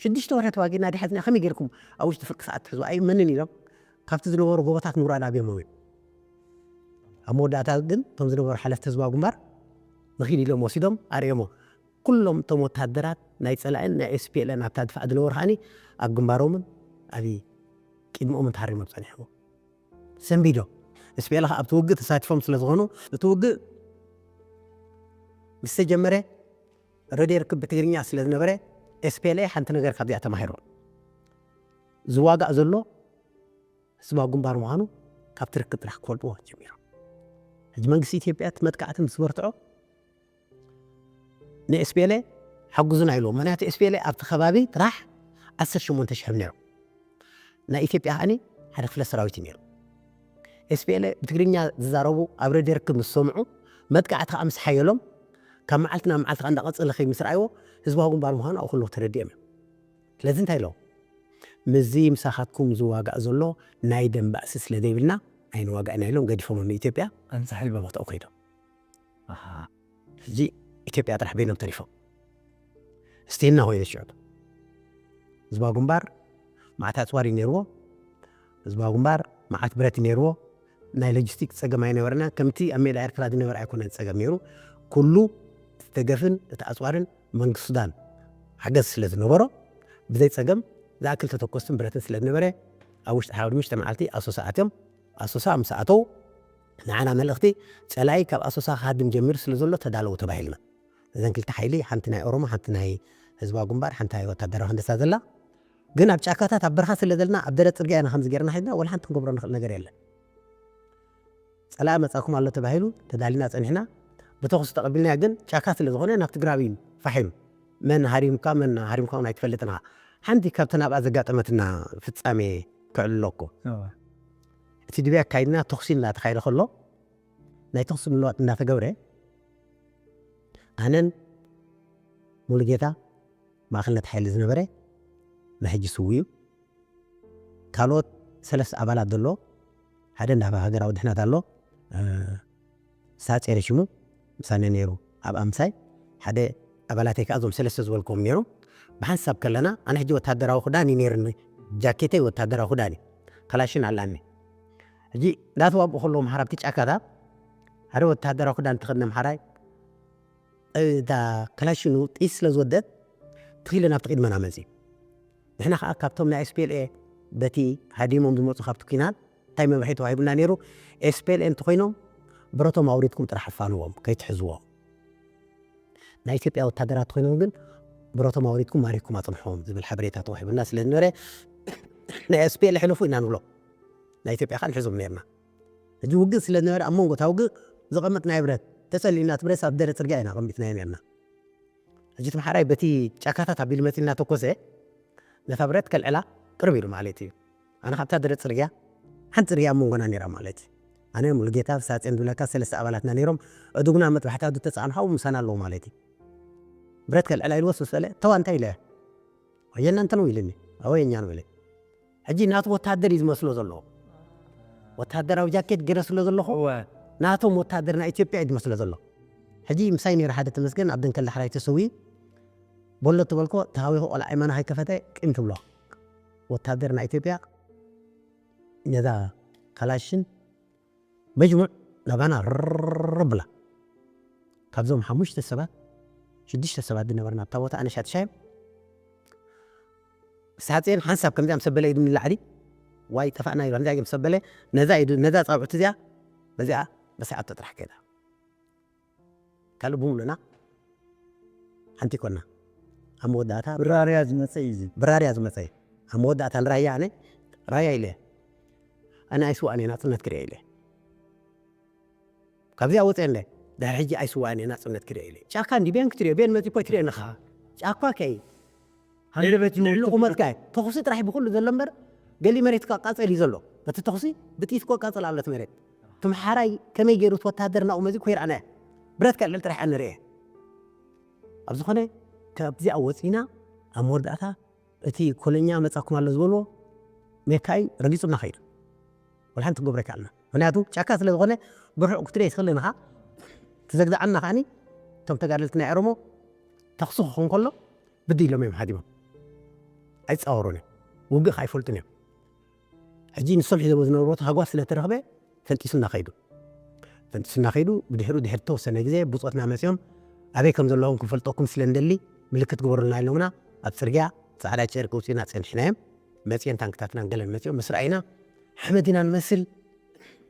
ሽዱሽተ ወርሒ ተዋጊእና ዲሓዝና ከመይ ጌርኩም ኣብ ውሽጢ ፍርቂ ሰዓት ትሕዙ ኣይእመንን ኢሎም ካብቲ ዝነበሩ ጎቦታት ምውራድ ኣብዮም እዮም። ኣብ መወዳእታ ግን እቶም ዝነበሩ ሓለፍቲ ህዝባዊ ግንባር ንኺድ ኢሎም ወሲዶም ኣርእዮሞ። ኩሎም እቶም ወታደራት ናይ ፀላእን ናይ ኤስፒኤልን ኣብታ ድፋዕ ዝነበሩ ከዓኒ ኣብ ግንባሮምን ኣብ ቅድሚኦምን ተሃሪሞም ፀኒሖም። ሰንቢዶ ስፔላ ኣብቲ ውግእ ተሳቲፎም ስለ ዝኾኑ እቲ ውግእ ምስ ተጀመረ ረድዮ ርክብ ብትግርኛ ስለ ዝነበረ ኤስፔላ ሓንቲ ነገር ካብዚኣ ተማሂሩ። ዝዋጋእ ዘሎ ህዝባዊ ግንባር ምዃኑ ካብቲ ርክብ ጥራሕ ክፈልጥዎ ጀሚሮም። ሕጂ መንግስቲ ኢትዮጵያ እቲ መጥቃዕቲ ምስ በርትዖ ንኤስፒኤልኤ ሓጉዙና ኢልዎ። ምክንያቱ ኤስፒኤልኤ ኣብቲ ከባቢ ጥራሕ ዓሰርተ ሸሞንተ ሽሕ ነይሮም። ናይ ኢትዮጵያ ከዓኒ ሓደ ክፍለ ሰራዊት እዩ ነይሩ። ኤስፒኤልኤ ብትግርኛ ዝዛረቡ ኣብ ሬድዮ ርክብ ምስ ሰምዑ መጥቃዕቲ ከዓ ምስ ሓየሎም ካብ መዓልቲ ናብ መዓልቲ ከኣ እንዳቐጸለ ከይድ ምስ ረኣይዎ፣ ህዝባዊ ግንባር ምዃኑ ኣብኡ ከለዉ ተረዲኦም እዮም። ስለዚ እንታይ ኢሎም? ምስዚ ምሳኻትኩም ዝዋጋእ ዘሎ ናይ ደም ባእሲ ስለ ዘይብልና፣ ኣይንዋጋእና ኢሎም ገዲፎም ንኢትዮጵያ። ኣንጻር ህዝቢ ቦታኡ ከይዶም። ኣሃ። ሕጂ ኢትዮጵያ ጥራሕ በይኖም ተሪፎም። እስቲና ኮይኑ ሽዑ ህዝባዊ ግንባር መዓት ኣጽዋር እዩ ነይርዎ። ህዝባዊ ግንባር መዓት ብረት እዩ ነይርዎ። ናይ ሎጂስቲክ ጸገም ኣይነበረና። ከምቲ ኣብ ሜዳ ኤርትራ ዝነበረ ኣይኮነን ጸገም ነይሩ። ኩሉ እቲ ደገፍን እቲ ኣጽዋርን መንግስቲ ሱዳን ሓገዝ ስለ ዝነበሮ፣ ብዘይ ጸገም ዝኣክል ተተኮስትን ብረትን ስለ ዝነበረ፣ ኣብ ውሽጢ ሓሙሽተ መዓልቲ ኣሶሳ ኣትዮም። ኣሶሳ ምስ ኣተው፣ ንዓና መልእኽቲ፣ ጸላኢ ካብ ኣሶሳ ክሃድም ጀሚሩ ስለ ዘሎ ተዳለዉ ተባሂልና። እዘን ክልተ ሓይሊ፣ ሓንቲ ናይ ኦሮሞ፣ ሓንቲ ናይ ህዝባዊ ግንባር፣ ሓንቲ ናይ ወታደራዊ ሃንደሳ ዘላ። ግን ኣብ ጫካታት ኣብ በረኻ ስለ ዘለና፣ ኣብ ደረት ጽርግያ ኢና ከምዚ ጌርና ሒዝና፣ ወላ ሓንቲ ክንገብሮ ንኽእል ነገር የለን። ጸላኢ መጻኩም ኣሎ ተባሂሉ፣ ተዳሊና ጸኒሕና። ብተኹሲ ተቐቢልና ግን ጫካ ስለ ዝኾነ ናብቲ ግራብ እዩ ፋሕ ኢሉ። መን ሃሪምካ፣ መን ሃሪምካ እውን ኣይትፈልጥን ኢኻ። ሓንቲ ካብተን ኣብኣ ዘጋጠመትና ፍጻሜ ክዕልለኩም። እዋ። እቲ ድብያ ኣካይድና ተኹሲ እናተኻየደ ከሎ፣ ናይ ተኹሲ ምልዋጥ እናተገብረ፣ ኣነን ሙሉጌታ ማእኸልነት ሓይሊ ዝነበረ ናይ ሕጂ ስው እዩ። ካልኦት ሰለስተ ኣባላት ዘሎ፣ ሓደ እንዳ ሃገራዊ ድሕነት ኣሎ፣ እ፣ ሳጼ ረሽሙ ምሳና ነይሩ ኣብ ኣምሳይ፣ ሓደ ኣባላተይ ከኣ እዞም ሰለስተ ዝበልክዎም ነይሩ። ብሓንሳብ ከለና፣ ኣነ ሕጂ ወታደራዊ ክዳን እዩ ነይሩኒ፣ ጃኬተይ ወታደራዊ ክዳን እዩ፣ ካላሽን ኣላኒ። ሕጂ ናቱ ኣብኡ ከለዉ፣ ምሓር ኣብቲ ጫካታት፣ ሓደ ወታደራዊ ክዳን ተኸድነ ምሓራይ፣ እታ ካላሽኑ ጥይት ስለ ዝወደት፣ ትኺለ ናብቲ ቅድመና መጺኡ። ንሕና ከኣ ካብቶም ናይ ኤስ ፒ ኤል ኤ በቲ ሃዲሞም ዝመጹ ካብቲ ኲናት እንታይ መምርሒ ተዋሂቡና ነይሩ? ኤስ ፒ ኤል ኤ እንተኾይኖም ብረቶም ኣውሪድኩም ጥራሕ ኣፋንዎም፣ ከይትሕዝዎም። ናይ ኢትዮጵያ ወታደራት ኮይኖም ግን ብረቶም ኣውሪድኩም ማሪኽኩም ኣጽንሖም ዝብል ሓበሬታ ተዋሂቡና ስለ ዝነበረ ናይ ኤስ ፒ ኤል ኤ ሕለፉ ኢና ንብሎ። ናይ ኢትዮጵያ ከኣ ንሕዞም ነርና። ሕጂ ውግእ ስለ ዝነበረ ኣብ መንጎ እታ ውግእ ዘቐመጥናዮ ብረት ተጸሊእና፣ እቲ ብረት ኣብ ደረ ጽርግያ ኢና ኣቐሚጥናዮ ነርና። ሕጂ እቲ ምሓራይ በቲ ጫካታት ኣቢሉ መጺኡ እናተኮሰ ነታ ብረት ከልዕላ ቅርብ ኢሉ ማለት እዩ። ኣነ ካብታ ደረት ጽርግያ ሓንቲ ጽርግያ ኣብ መንጎና ነይራ ማለት እዩ። ኣነ፣ ሙሉጌታ፣ ሳጼን ዝብለካ ሰለስተ ኣባላትና ነይሮም። እዱግና መጥባሕቲ ኣዱ ተጻዕኑ ሓው ምሳና ኣለዉ ማለት እዩ። ብረት ከልዕላ ኢልዎ ስስ በለ፣ ተዋ እንታይ ኢለ? ወየና እንተ ነው ኢልኒ። ኣወ የኛ ነው ኢለ። ሕጂ ናቱ ወታደር እዩ ዝመስሎ ዘሎ። ወታደራዊ ጃኬት ገይረ ስለ ዘለኹ፣ እወ። ናቶም ወታደር ናይ ኢትዮጵያ እዩ ዝመስሎ ዘሎ። ሕጂ ምሳይ ነይሩ ሓደ ተመስገን ኣብ ደንከል ዳሕራይ ተሰዊኡ። በሎ ትበልኮ፣ ተሃዊኹ ቆልዓ ኣይማና ከይከፈተ ቂም ትብሎ። ወታደር ናይ ኢትዮጵያ ነዛ ካላሽን መጅሙዕ ናባና ርር ብላ። ካብዞም ሓሙሽተ ሰባት፣ ሽዱሽተ ሰባት ዝነበርና ኣብታ ቦታ፣ ኣነ ሻትሻይም ሳጼን ሓንሳብ ከምዚኣ ምስ ኣበለ ኢዱ ንላዕሊ፣ ዋይ ጠፋእና ኢሉ፣ ከምዚኣ ምስ ኣበለ፣ ነዛ ኢዱ፣ ነዛ ጻብዕቲ እዚኣ፣ በዚኣ በሲዓቶ ጥራሕ ከይዳ። ካልእ ብምሉእና ሓንቲ ኮና። ኣብ መወዳእታ ብራርያ ዝመጸ እዩ እዚ። ብራርያ ዝመጸ እዩ። ኣብ መወዳእታ ንራያ ኣነ፣ ራያ ኢለ፣ ኣነ ኣይስዋእን እየ ናጽነት ክርእየ ኢለ። ካብዚኣ ወጽአ እንደ፣ ድሕሪ ሕጂ ኣይስዋእን እየ ናጽነት ክርእየ ኢለ። ጫካ እንዲ ቤን ክትርእዮ፣ ቤን መጺ እኮ ኣይትርእየን ኢኻ። ጫካ ከይ፣ ሃንደበት እዩ። ልዕሊ ቁመትካ እዩ። ተኹሲ ጥራሕ ብኹሉ ዘሎ እምበር፣ ገሊ መሬት እኳ ቃጸል እዩ ዘሎ። በቲ ተኹሲ ብጥይት እኮ ቃጸል ኣሎ እቲ መሬት። እቲ ምሓራይ ከመይ ገይሩ እቲ ወታደር ናብኡ መጺኡ እኮ ይረኣና። ብረት ከልዕል ጥራሕ እያ ንርእየ። ኣብ ዝኾነ፣ ካብዚኣ ወጺና፣ ኣብ መወዳእታ እቲ ኮለኛ መጻኩም ኣሎ ዝበልዎ ሜካይ ረጊጹና ከይዱ። ወላ ሓንቲ ክገብሮ ኣይከኣልና። ምኽንያቱ ጫካ ስለ ዝኾነ ብርሑቕ ክትርኢ ኣይትኽእልን ኢኻ። ትዘግዝዓና ከኣኒ እቶም ተጋደልቲ ናይ ኦሮሞ ተኹሲ ክኾን ከሎ ብድይ ኢሎም እዮም ሃዲሞም። ኣይጻወሩን እዮም። ውግእ ከኣ ኣይፈልጡን እዮም። ሕጂ ንሶም ሒዞሞ ዝነበሩ ቦታ ሃጓፍ ስለ ተረኽበ ፈንጢሱና ከይዱ። ፈንጢሱና ከይዱ፣ ብድሕሩ ድሕሪ ተወሰነ ግዜ ብጾትና መጺኦም ኣበይ ከም ዘለኹም ክንፈልጠኩም ስለ እንደሊ ምልክት ግበሩልና ኢሎምና ኣብ ጽርግያ ጻዕዳ ጨርቂ ውጺእና ጸኒሕናዮም። መጺኦን ታንክታትናን ገለን መጺኦም ምስ ረኣዩና ሓመድ ኢና ንመስል።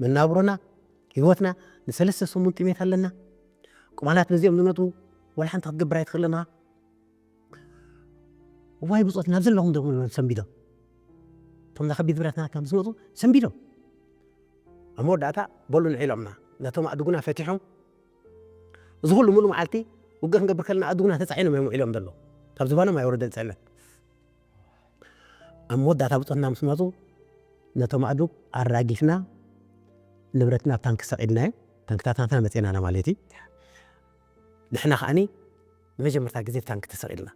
መናብሮና፣ ህይወትና ንሰለስተ ሰሙን ጥሜት ኣለና። ቁማላት ነዚኦም ዝመጡ ወላ ሓንቲ ክትገብር ኣይትኽእልን ኢኻ። እዋይ ብጾት ናብ ዘለኹም ደሞ ሰንቢዶም። እቶም ከቢድ ብረትና ከም ዝመጹ ሰንቢዶም። ኣብ መወዳእታ በሉ ንዒ ኢሎምና። ነቶም ኣእዱግና ፈቲሖም። እዚ ኩሉ ሙሉእ መዓልቲ ውግእ ክንገብር ከለና ኣእዱግና ተጻዒኖም እዮም ውዒሎም ዘለዉ። ካብ ዝባኖም ኣይወረደን ጽዕነት። ኣብ መወዳእታ ብጾትና ምስ መጹ ነቶም ኣእዱግ ኣራጊፍና ንብረትና ኣብ ታንኪ ሰቒልናዮ። ታንክታት ናትና መጺኤናና ማለት እዩ። ንሕና ከዓኒ ንመጀመርታ ግዜ ብታንኪ ተሰቒልና።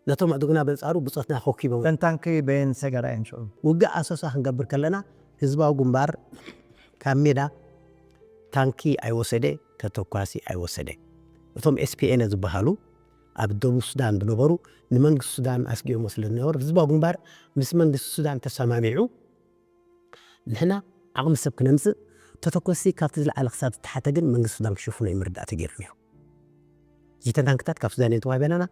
ነቶም ኣእዱግና በንጻሩ ብጾትና ኮኪቦም። እተን ታንኪ በየን ሰገራ እየን ሽዑ? ውግእ ኣሶሳ ክንገብር ከለና ህዝባዊ ግንባር ካብ ሜዳ ታንኪ ኣይወሰደ፣ ተተኳሲ ኣይወሰደ። እቶም ኤስፒኤን ዝበሃሉ ኣብ ደቡብ ሱዳን ዝነበሩ ንመንግስቲ ሱዳን ኣስጊኦሞ ስለ ዝነበሩ ህዝባዊ ግንባር ምስ መንግስቲ ሱዳን ተሰማሚዑ ንሕና ዓቕሚ ሰብ ክነምጽእ ተተኮሲ ካብቲ ዝለዓለ ክሳብ ዝተሓተ ግን መንግስቲ ሱዳን ክሽፍኖ እዩ ምርዳእቲ ገይሩ ነይሩ። እተን ታንክታት ካብ ሱዳን እየን ተዋሂበናና።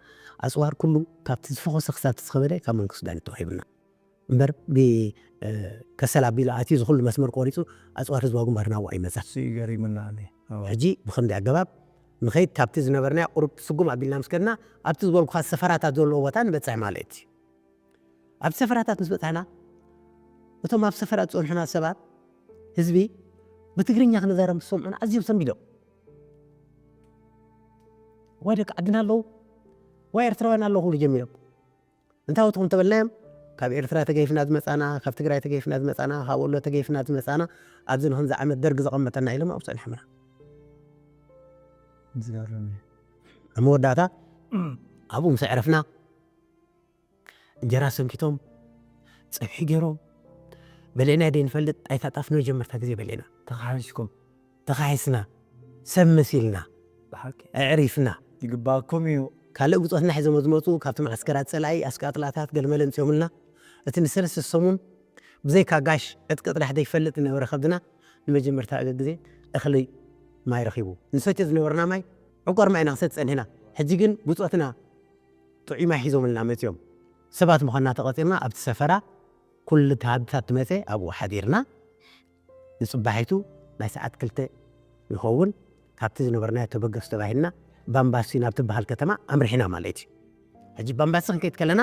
ኣጽዋር ኩሉ ካብቲ ዝፈኾሰ ክሳብ እቲ ዝኸበደ ካብ መንግስቲ ሱዳን እዩ ተዋሂቡና። እምበር ብ-፣ እ፣ ከሰል ኣቢሉ ኣትዩ ዝኹሉ መስመር ቆሪጹ ኣጽዋር ህዝባዊ ግንባር ናብኡ ኣይመጻን። እሱ እዩ ገሪሙና። ሕጂ ብኸምዚ ኣገባብ ንኸይድ ካብቲ ዝነበርናዮ ቁሩብ ስጉም ኣቢልና ምስ ከድና ኣብቲ ዝበልኩኻ ሰፈራታት ዘለዎ ቦታ ንበጽሕ ማለት እዩ። ኣብቲ ሰፈራታት ምስ በጻሕና እቶም ኣብ ሰፈራ ዝጸንሑና ሰባት ህዝቢ ብትግርኛ ክንዛረብ ምስ ሰምዑና ኣዝዮም ሰንቢዶም። ወይ ደቂ ዓድና ኣለዉ ወይ ኤርትራውያን ኣለዉ ክብሉ ጀሚሮም። እንታይ ወትኹም ተበልናዮም? ካብ ኤርትራ ተገይፍና ዝመጻና፣ ካብ ትግራይ ተገይፍና ዝመጻና፣ ካብ ወሎ ተገይፍና ዝመጻና፣ ኣብዚ ንክንዚ ዓመት ደርጊ ዘቐመጠና ኢሎም ኣብኡ ጸኒሖምና። ዝገርም እዩ። ኣብ መወዳእታ ኣብኡ ምስ ኣዕረፍና እንጀራ ሰንኪቶም ጸብሒ ገይሮም በሌና ደይ ንፈልጥ። ጣይታ ጣፍ ንመጀመርታ ግዜ በሌና። ተኻሒስኩም? ተኻሒስና፣ ሰብ መሲልና፣ ብሓቂ ኣዕሪፍና። ይግባእኩም እዩ። ካልእ ብጾትና ሒዞም ዝመጹ ካብቲ መዓስከራት ጸላኢ ኣስቃጥላታት ገለመለ ኣምጺኦምልና። እቲ ንሰለስተ ሰሙን ብዘይካ ጋሽ ዕጥቂ ጥራሕ ዘይፈልጥ ዝነበረ ከብድና ንመጀመርታ ግዜ እኽሊ ማይ ረኺቡ። ንሰትዮ ዝነበርና ማይ ዕቆር ማይ ኢና ክንሰቲ ጸኒሕና። ሕጂ ግን ብጾትና ጥዑይ ማይ ሒዞምልና መጺኦም። ሰባት ምዃንና ተቐጺርና ኣብቲ ሰፈራ ኩሉ እቲ ሃብትታት ትመጸ ኣብኡ ሓዲርና። ንጽባሒቱ ናይ ሰዓት ክልተ ይኸውን ካብቲ ዝነበርናዮ ተበገስ ተባሂልና ባምባሲ ናብ ትበሃል ከተማ ኣምሪሕና ማለት እዩ። ሕጂ ባምባሲ ክንከይድ ከለና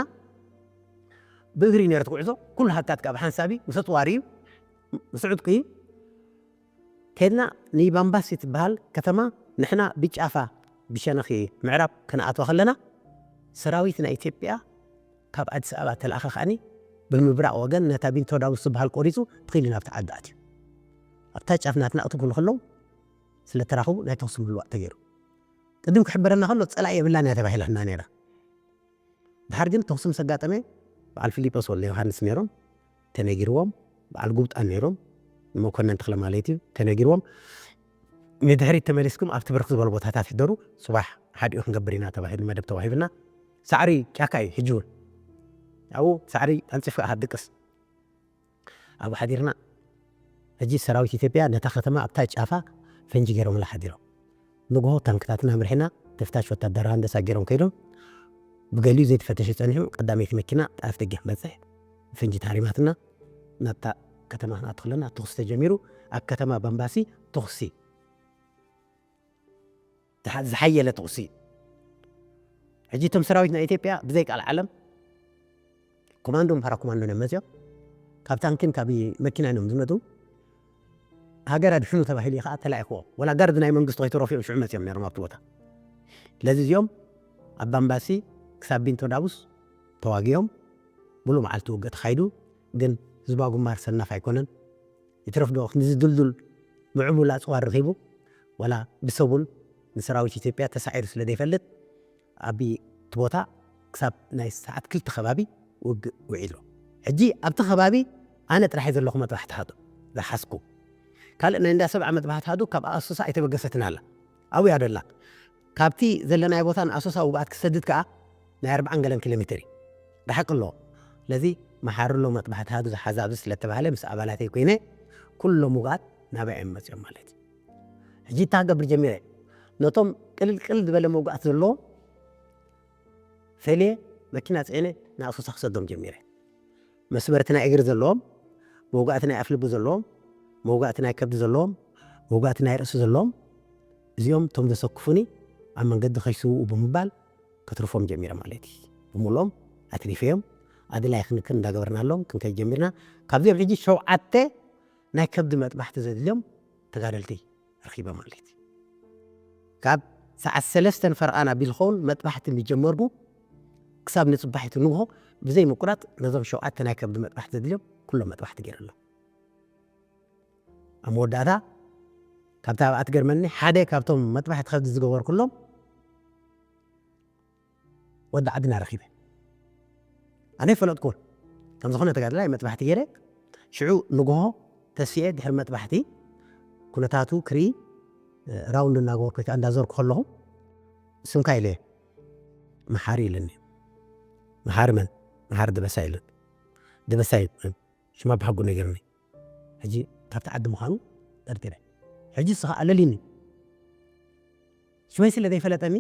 ብእግሪ ነይሩ እቲ ጉዕዞ። ኩሉ ሃብታት ካብ ሓንሳብ እዩ፣ ምስ ኣጽዋር እዩ፣ ምስ ዕጥቂ እዩ። ከድና ንባምባሲ ትበሃል ከተማ ንሕና ብጫፋ ብሸነኺ ምዕራብ ክንኣትዋ ከለና ሰራዊት ናይ ኢትዮጵያ ካብ ኣዲስ ኣበባ ተለኣኸ ከኣኒ ብምብራቕ ወገን ነታ ቢንቶ ዳውስ ትበሃል ቆሪጹ ትኺሉ ናብቲ ዓዲ ኣትዩ። ኣብታ ጫፍ ናትና ክትብሉ ከለዉ ስለ ተራኽቡ ናይ ተኹሲ ምልዋጥ ተገይሩ። ቅድም ክሕበረና ከሎ ጸላኢ የብላን እያ ተባሂላትና ነይራ። ድሓር ግን ተኹሲ ምስ ኣጋጠመ በዓል ፊሊጶስ ወልደ ዮሃንስ ነይሮም ተነጊርዎም፣ በዓል ጉብጣን ነይሮም ንመኮነን ተኽለ ማለት እዩ ተነጊርዎም፣ ንድሕሪት ተመሊስኩም ኣብቲ ብርኽ ዝበሉ ቦታታት ሕደሩ፣ ጽባሕ ሓዲኡ ክንገብር ኢና ተባሂሉ መደብ ተዋሂብና። ሳዕሪ ጫካ እዩ ሕጂ እውን። ኣብኡ ሳዕሪ ኣንጺፍካ ኢኻ ትድቅስ። ኣብኡ ሓዲርና። ሕጂ ሰራዊት ኢትዮጵያ ነታ ከተማ ኣብታ ጫፋ ፈንጂ ገይሮምላ ሓዲሮም። ንግሆ ታንክታትና ኣምሪሕና፣ ተፍታሽ ወታደራዊ ሃንደሳ ገይሮም ከይዶም። ብገሊኡ ዘይተፈተሸ ጸኒሑ፣ ቀዳመይቲ መኪና ኣፍ ደገ ክትበጽሕ ፈንጂ ተሃሪማትና። ናብታ ከተማ ክንኣቱ ከለና ተኹሲ ተጀሚሩ። ኣብ ከተማ ባምባሲ ተኹሲ፣ ዝሓ-፣ ዝሓየለ ተኹሲ። ሕጂ እቶም ሰራዊት ናይ ኢትዮጵያ ብዘይ ቃል ዓለም ኮማንዶን ፓራኮማንዶን እዮም መፅዮም። ካብ ታንክን ካብ መኪናን እዮም ዝመፁ። ሃገር ኣድሕኑ ተባሂሉ እዩ ከዓ ተላኢኽዎ። ወላ ጋርድ ናይ መንግስቲ ከይተረፉ እዮም ሽዑ መፅዮም ነይሮም ኣብቲ ቦታ። ስለዚ እዚኦም ኣብ ባምባሲ ክሳብ ቢንቶ ዳቡስ ተዋጊኦም፣ ሙሉእ መዓልቲ ውግእ ተኻይዱ። ግን ህዝባዊ ግንባር ሰናፍ ኣይኮነን። ይትረፍ ዶ ክንዚ ድልዱል ምዕቡል ኣፅዋር ረኺቡ፣ ዋላ ብሰቡን ንሰራዊት ኢትዮጵያ ተሳዒሩ ስለ ዘይፈልጥ፣ ኣብ እቲ ቦታ ክሳብ ናይ ሰዓት ክልተ ከባቢ ውግእ ውዒሉ። ሕጂ ኣብቲ ከባቢ ኣነ ጥራሕ እየ ዘለኹ መጥባሕቲ ሃዱ ዝሓዝኩ። ካልእ ናይ እንዳ ሰብዓ መጥባሕቲ ሃዱ ካብ ኣሶሳ ኣይተበገሰትን ኣላ። ኣብኡ እያ ደላ። ካብቲ ዘለናዮ ቦታ ንኣሶሳ ውግኣት ክሰድድ ከኣ ናይ ኣርብዓን ገለን ኪሎ ሜትር እዩ። ርሕቂ ኣለዎ። ስለዚ መሓሪ ኣሎ መጥባሕቲ ሃዱ ዝሓዛ ኣብዚ ስለ ተባህለ ምስ ኣባላተይ ኮይነ ኩሎም ውግኣት ናባይ እዮም መፅኦም ማለት እዩ። ሕጂ እንታይ ክገብር ጀሚረ? ነቶም ቅልል ቅልል ዝበለ መውጋእቲ ዘለዎም ፈልየ መኪና ፅዒነ ንኣሶሳ ክሰዶም ጀሚረ። መስበርቲ ናይ እግሪ ዘለዎም፣ መውጋእቲ ናይ ኣፍልቡ ዘለዎም፣ መውጋእቲ ናይ ከብዲ ዘለዎም፣ መውጋእቲ ናይ ርእሲ ዘለዎም፣ እዚኦም እቶም ዘሰክፉኒ ኣብ መንገዲ ከይስውኡ ብምባል ከትርፎም ጀሚረ ማለት እዩ። ብምልኦም ኣትሪፈዮም ኣድላይ ክንክን እንዳገበርናሎም ክንከይድ ጀሚርና። ካብዚኦም ሕጂ ሸውዓተ ናይ ከብዲ መጥባሕቲ ዘድልዮም ተጋደልቲ ረኺበ ማለት እዩ። ካብ ሰዓት ሰለስተን ፈርቓን ኣቢሉ ዝኸውን መጥባሕቲ ምስ ጀመርኩ ክሳብ ንጽባሒቱ ንግሆ ብዘይ ምቁራጽ ነዞም ሸውዓተ ናይ ከብዲ መጥባሕቲ ዘድልዮም ኩሎም መጥባሕቲ ገይረሎም። ኣብ መወዳእታ ካብታ ኣብኣ ትገርመኒ ሓደ ካብቶም መጥባሕቲ ከብዲ ዝገበርኩሎም ወዲ ዓድና ረኺበ። ኣነ ይፈለጥኩ ከም ዝኾነ ተጋድላይ መጥባሕቲ ገይረ ሽዑ ንግሆ ተሲኤ ድሕሪ መጥባሕቲ ኩነታቱ ክርኢ ራውንድ እናገበርኩ ወይ ከዓ እንዳዞርኩ ከለኹ ስምካ ኢለ መሓሪ ኢለኒ። መሓሪ መን? መሓሪ ደበሳ ኢለን። ደበሳ ሽማ ብሓጉ ነገርኒ። ሕጂ ካብቲ ዓዲ ምዃኑ ጠርጢረ። ሕጂ ንሱ ከዓ ኣለልዩኒ። ሽመይ ስለ ዘይፈለጠኒ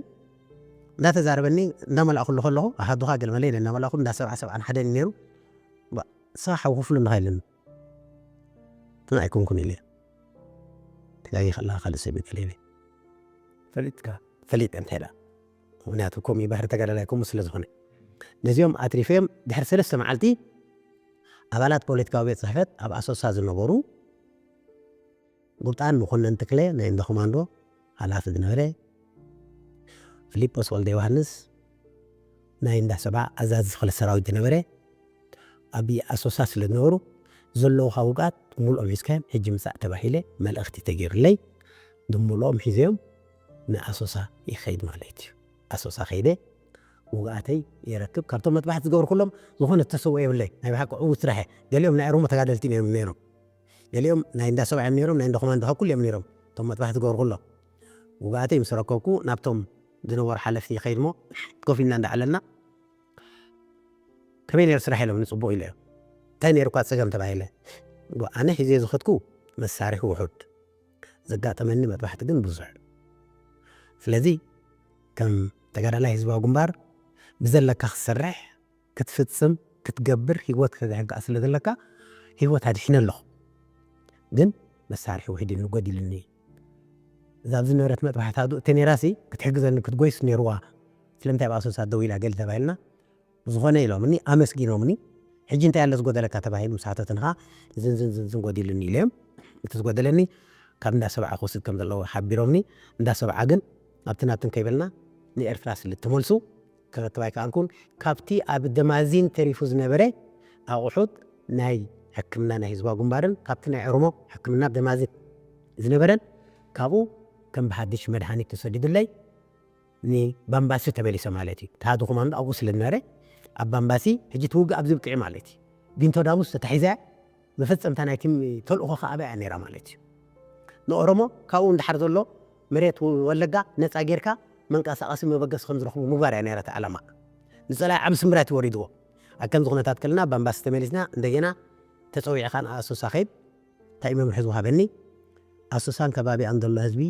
እንዳተዛረበኒ እንዳመላእኩሉ ከለኹ ኣሃዱኻ ገለ መለ ኢለ እንዳመላእኩ እንዳ ሰብዓ ሰብዓን ሓደን እዩ ነይሩ። ንስኻ ሓው ክፍሉ እንዲኻ ኢለኒ። ግን ኣይኮንኩን ኢለ። ተጋጊ ከለኻ ካልእ ሰብ እዩ ገለ ኢለ። ፈሊጥካ? ፈሊጠ እንታይ ደኣ። ምክንያቱ ከምኡ ባህሪ ተጋዳላይ ከምኡ ስለ ዝኾነ ነዚኦም ኣትሪፈዮም ድሕሪ ሰለስተ መዓልቲ ኣባላት ፖለቲካዊ ቤት ጽሕፈት ኣብ ኣሶሳ ዝነበሩ ጉብጣን መኮነን ትክለ ናይ እንዳ ኮማንዶ ሓላፊ ዝነበረ፣ ፊሊጶስ ወልደ ዮሃንስ ናይ እንዳ ሰብዓ ኣዛዚ ክፍለ ሰራዊት ዝነበረ፣ ኣብ ኣሶሳ ስለ ዝነበሩ ዘለውኻ ውግኣት ብምልኦም ሒዝካዮም ሕጂ ምጻእ ተባሂለ መልእኽቲ ተገይሩለይ ብምልኦም ሒዘዮም ንኣሶሳ ይኸይድ ማለት እዩ። ኣሶሳ ከይደ ውግኣተይ የረክብ። ካብቶም መጥባሕቲ ዝገበርኩሎም ዝኾነ ዝተሰወ የብለይ። ናይ ብሓቂ ዕዉት ስራሕ እየ። ገሊኦም ናይ ኦሮሞ ተጋደልቲ እዮም ነይሮም። ገሊኦም ናይ እንዳ ሰብዓ እዮም ነይሮም፣ ናይ እንዳ ኮማንዶ ካብ ኩሉ እዮም ነይሮም። እቶም መጥባሕቲ ዝገበርኩሎም ውግኣተይ ምስ ረከብኩ ናብቶም ዝነበሩ ሓለፍቲ ይኸይድ እሞ ኮፍ ኢልና እንዳዕለልና ከመይ ነይሩ ስራሕ ኢሎም ንፅቡቕ ኢለ እዮም። እንታይ ነይሩ እኳ ፀገም ተባሂለ ኣነ ሒዘ ዝኸድኩ መሳርሒ ውሑድ ዘጋጠመኒ መጥባሕቲ ግን ብዙሕ። ስለዚ ከም ተጋዳላይ ህዝባዊ ግንባር ብዘለካ ክትሰርሕ ክትፍጽም ክትገብር ህይወት ከዘሕግኣ ስለ ዘለካ ህይወት ኣድሒነ ኣለኹ። ግን መሳርሒ ውሕድ ንጎዲልኒ እዩ። እዛ ኣብዚ ነበረት መጥባሕቲ ኣዱ እቲ ነራሲ ክትሕግዘኒ ክትጎይስ ነይርዋ። ስለምንታይ ኣብ ኣሶሳ ደው ኢላ ገሊ ተባሂልና ብዝኾነ ኢሎምኒ ኣመስጊኖምኒ። ሕጂ እንታይ ኣሎ ዝጎደለካ ተባሂሉ ምስ ሓተትንኻ ዝንዝን ዝንዝን ጎዲልኒ ኢለዮም። እቲ ዝጎደለኒ ካብ እንዳ ሰብዓ ክወስድ ከም ዘለዎ ሓቢሮምኒ። እንዳ ሰብዓ ግን ኣብቲ ናብትን ከይበልና ንኤርትራ ስለ እተመልሱ ክረክብ ኣይከኣልኩን። ካብቲ ኣብ ደማዚን ተሪፉ ዝነበረ ኣቑሑት ናይ ሕክምና ናይ ህዝባዊ ግንባርን ካብቲ ናይ ኦሮሞ ሕክምና ኣብ ደማዚን ዝነበረን ካብኡ ከም ብሓድሽ መድሃኒት ተሰዲዱለይ ንባምባሲ ተመሊሰ ማለት እዩ። ተሃዱ ኮማንዶ ኣብኡ ስለ ዝነበረ ኣብ ባምባሲ ሕጂ ትውግእ ኣብዚ ብቅዒ ማለት እዩ። ቢንቶ ዳቡስ ተታሒዛ መፈጸምታ ናይቲ ተልእኾ ከኣ ኣብኣ እያ ነይራ ማለት እዩ። ንኦሮሞ ካብኡ እንድሓር ዘሎ መሬት ወለጋ ነጻ ጌርካ መንቀሳቐሲ መበገሲ ከም ዝረኽቡ ምግባር እያ ነይራ እቲ ዓላማ። ንጸላኢ ዓቢ ስምብራት እዩ ወሪድዎ። ኣብ ከምዚ ኩነታት ከለና ባምባሲ ተመሊስና እንደገና ተጸዊዕካ ንኣሶሳ ከይድ እንታይ መምርሒ ዝወሃበኒ ኣሶሳን ከባቢኣን ዘሎ ህዝቢ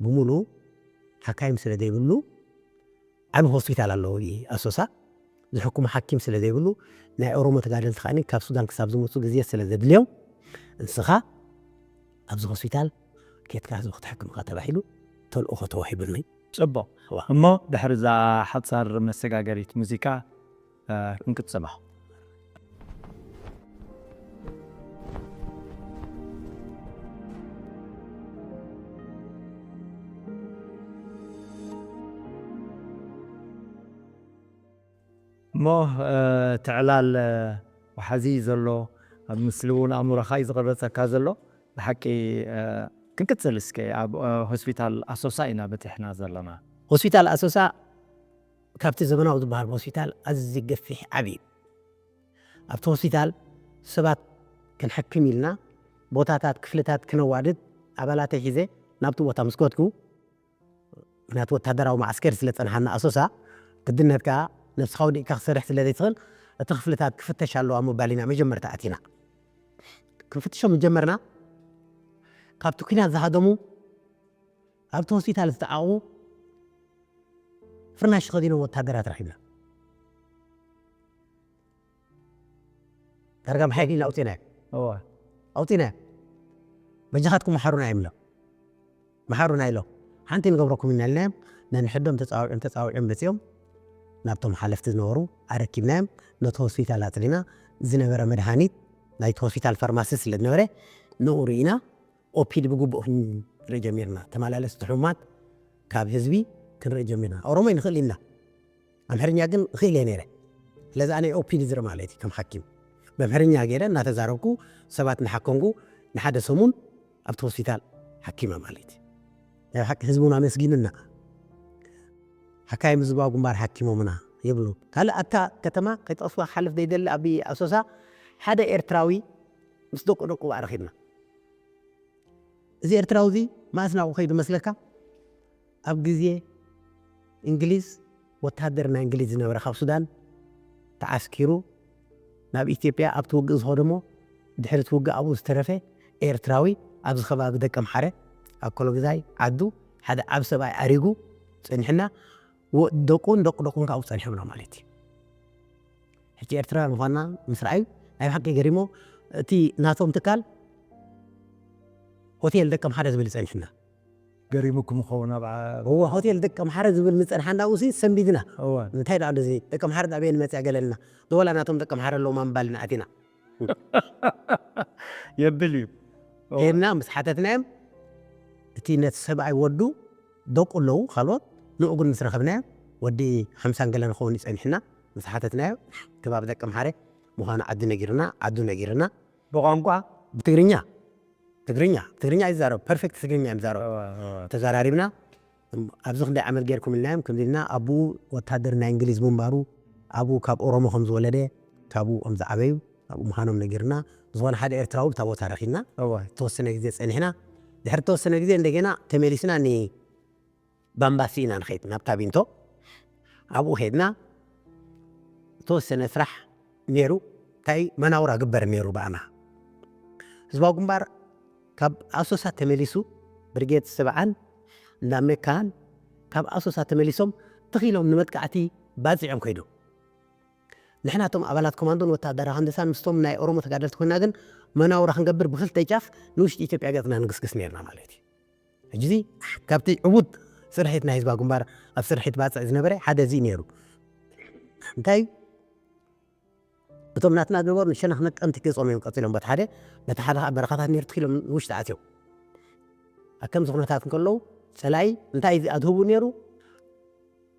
ብምሉኡ ሓካይም ስለ ዘይብሉ ዓቢ ሆስፒታል ኣለዎ ኣሶሳ ዝሕክሙ ሓኪም ስለ ዘይብሉ ናይ ኦሮሞ ተጋደልቲ ከኣ ካብ ሱዳን ክሳብ ዝመፁ ግዜ ስለ ዘድልዮም ንስኻ ኣብዚ ሆስፒታል ኬትካ ህዝቢ ክትሕክምካ ተባሂሉ ተልእኾ ተዋሂቡኒ። ጽቡቕ። እሞ ድሕሪ እዛ ሓጻር መሰጋገሪት ሙዚቃ ክንቅጽሎ። እሞ እቲ ዕላል ወሓዚ ዘሎ ኣብ ምስሊ እውን ኣእምሮኻ እዩ ዝቕረፀካ ዘሎ። ብሓቂ ክንቅፅል እስከ ኣብ ሆስፒታል ኣሶሳ ኢና በፂሕና ዘለና። ሆስፒታል ኣሶሳ ካብቲ ዘመናዊ ዝበሃል ሆስፒታል ኣዝዩ ገፊሕ ዓብዪ እዩ። ኣብቲ ሆስፒታል ሰባት ክንሕክም ኢልና ቦታታት ክፍልታት ክነዋድድ ኣባላተይ ሒዘ ናብቲ ቦታ ምስ ከድኩ ምክንያቱ ወታደራዊ ማዓስከር ስለ ዝጸንሓና ኣሶሳ ግድነት ከኣ ነብስኻ ወዲእካ ክትሰርሕ ስለ ዘይትኽእል እቲ ክፍልታት ክፍተሽ ኣለዋ ምባል ኢና መጀመርታ ኣቲና ክንፍትሾም ጀመርና። ካብቲ ኲናት ዝሃደሙ ኣብቲ ሆስፒታል ዝተዓቑቡ ፍርናሽ ተኸዲኖም ወታደራት ረኺብና። ዳርጋ ብሓይሊ ኢና ኣውፂናዮ። ኣውፂናዮ። በጃኻትኩም መሓሩና እዮም ኢሎም። መሓሩና ኢሎም። ሓንቲ ንገብረኩም ኢና ኢልናዮም። ነንሕዶም ተፃዊዖም ተፃዊዖም መፂኦም ናብቶም ሓለፍቲ ዝነበሩ ኣረኪብናዮም። ነቲ ሆስፒታል ኣፅሪና ዝነበረ መድሃኒት ናይቲ ሆስፒታል ፋርማሲ ስለ ዝነበረ ንኡ ርኢና ኦፒዲ ብግቡእ ክንርኢ ጀሚርና። ተመላለስቲ ሕሙማት ካብ ህዝቢ ክንርኢ ጀሚርና። ኦሮሞ ንኽእል ኢና። ኣምሕርኛ ግን እኽእል እየ ነይረ። ስለዚ ኣነ ኦፒዲ ዝርኢ ማለት እዩ ከም ሓኪም። በምሕርኛ ገይረ እናተዛረብኩ ሰባት እናሓከምኩ ንሓደ ሰሙን ኣብቲ ሆስፒታል ሓኪማ ማለት እዩ። ናይ ሓቂ ህዝቡን ኣመስጊኑና። ሓካይም ህዝባዊ ግንባር ሓኪሞምና ይብሉ። ካልእ ኣታ ከተማ ከይጠቕስዋ ክሓልፍ ዘይደሊ ኣብ ኣሶሳ ሓደ ኤርትራዊ ምስ ደቁ ደቁ ኣረኺብና። እዚ ኤርትራዊ እዚ መኣስ ናብኡ ከይዱ መስለካ? ኣብ ግዜ እንግሊዝ ወታደር ናይ እንግሊዝ ዝነበረ ካብ ሱዳን ተዓስኪሩ ናብ ኢትዮጵያ ኣብቲ ውግእ ዝኸደ እሞ ድሕሪ እቲ ውግእ ኣብኡ ዝተረፈ ኤርትራዊ ኣብዚ ከባቢ ደቀምሓረ ኣብ ኮሎግዛይ ዓዱ ሓደ ዓብ ሰብኣይ ኣሪጉ ጸኒሕና ደቁን ደቁ ደቁን ካብኡ ጸኒሖምና ማለት እዩ። ሕጂ ኤርትራውያን ምዃንና ምስ ረኣዩ ናይ ብሓቂ ገሪሞ እቲ ናቶም ትካል ሆቴል ደቀምሓረ ዝብል ይጸኒሕና። ገሪሙኩም ይኸውን ኣብ ዓ- እዎ ሆቴል ደቀምሓረ ዝብል ምጸንሓና ውሲ ሰንቢድና። እወ እንታይ ደኣ እዚ ደቀምሓረ ዳበየን መጽያ ገለልና ዝወላ ናቶም ደቀምሓረ ኣለዎም ኣምባልና ኣቲና የብል እዩ። ሄድና ምስ ሓተትናዮም እቲ ነቲ ሰብኣይ ወዱ ደቁ ኣለዉ ካልኦት ንኡ ግን ምስ ረኸብናዮ ወዲ ሓምሳን ገለን ክኸውን ይጸኒሕና ምስ ሓተትናዮ ከባቢ ደቀምሓረ ምዃኑ ዓዲ ነጊርና ዓዱ ነጊርና ብቋንቋ ብትግርኛ ትግርኛ ትግርኛ ይዛረብ ፐርፌክት ትግርኛ እዮም ዛረብ እወ፣ እወ። ተዘራሪብና ኣብዚ ክንደይ ዓመት ጌርኩም ኢልናዮም ከምዚ ኢልና ኣብኡ ወታደር ናይ እንግሊዝ ምንባሩ ኣብኡ ካብ ኦሮሞ ከም ዝወለደ ካብኡ ከም ዝዓበዩ ኣብኡ ምዃኖም ነጊርና ዝኾነ ሓደ ኤርትራዊ ብታ ቦታ ረኺብና እወ ተወሰነ ግዜ ጸኒሕና ድሕሪ ተወሰነ ግዜ እንደገና ተመሊስና ንባምባሲ ኢና ንኸይድ ናብ ታቢንቶ ኣብኡ ኸይድና ተወሰነ ስራሕ ነይሩ እንታይ መናውራ ግበር ነይሩ ብኣና ህዝባዊ ግንባር ካብ ኣሶሳ ተመሊሱ ብርጌድ ሰብዓን እንዳ መካን ካብ ኣሶሳ ተመሊሶም ትኺሎም ንመጥቃዕቲ ባፂዖም ከይዱ ንሕና እቶም ኣባላት ኮማንዶን ወታደራዊ ሃንደሳን ምስቶም ናይ ኦሮሞ ተጋደልቲ ኮይና ግን መናውራ ክንገብር ብክልተ ጫፍ ንውሽጢ ኢትዮጵያ ገፅና ንግስግስ ነርና ማለት እዩ ሕጂ ካብቲ ዕቡድ ስርሒት ናይ ህዝባዊ ግንባር ኣብ ስርሒት ባፅዕ ዝነበረ ሓደ እዚ ነይሩ እንታይ እቶም ናትና ዝነበሩ ንሸነኽ ነቀምቲ ገጾም እዮም ቀጺሎም በቲ ሓደ በቲ ሓደ ከዓ በረኻታት ነርትኺሎም ንውሽጢ ኣትዮም ኣብ ከምዚ ኩነታት እንከለዉ ፀላኢ እንታይ እዩ ኣድህቡ ነይሩ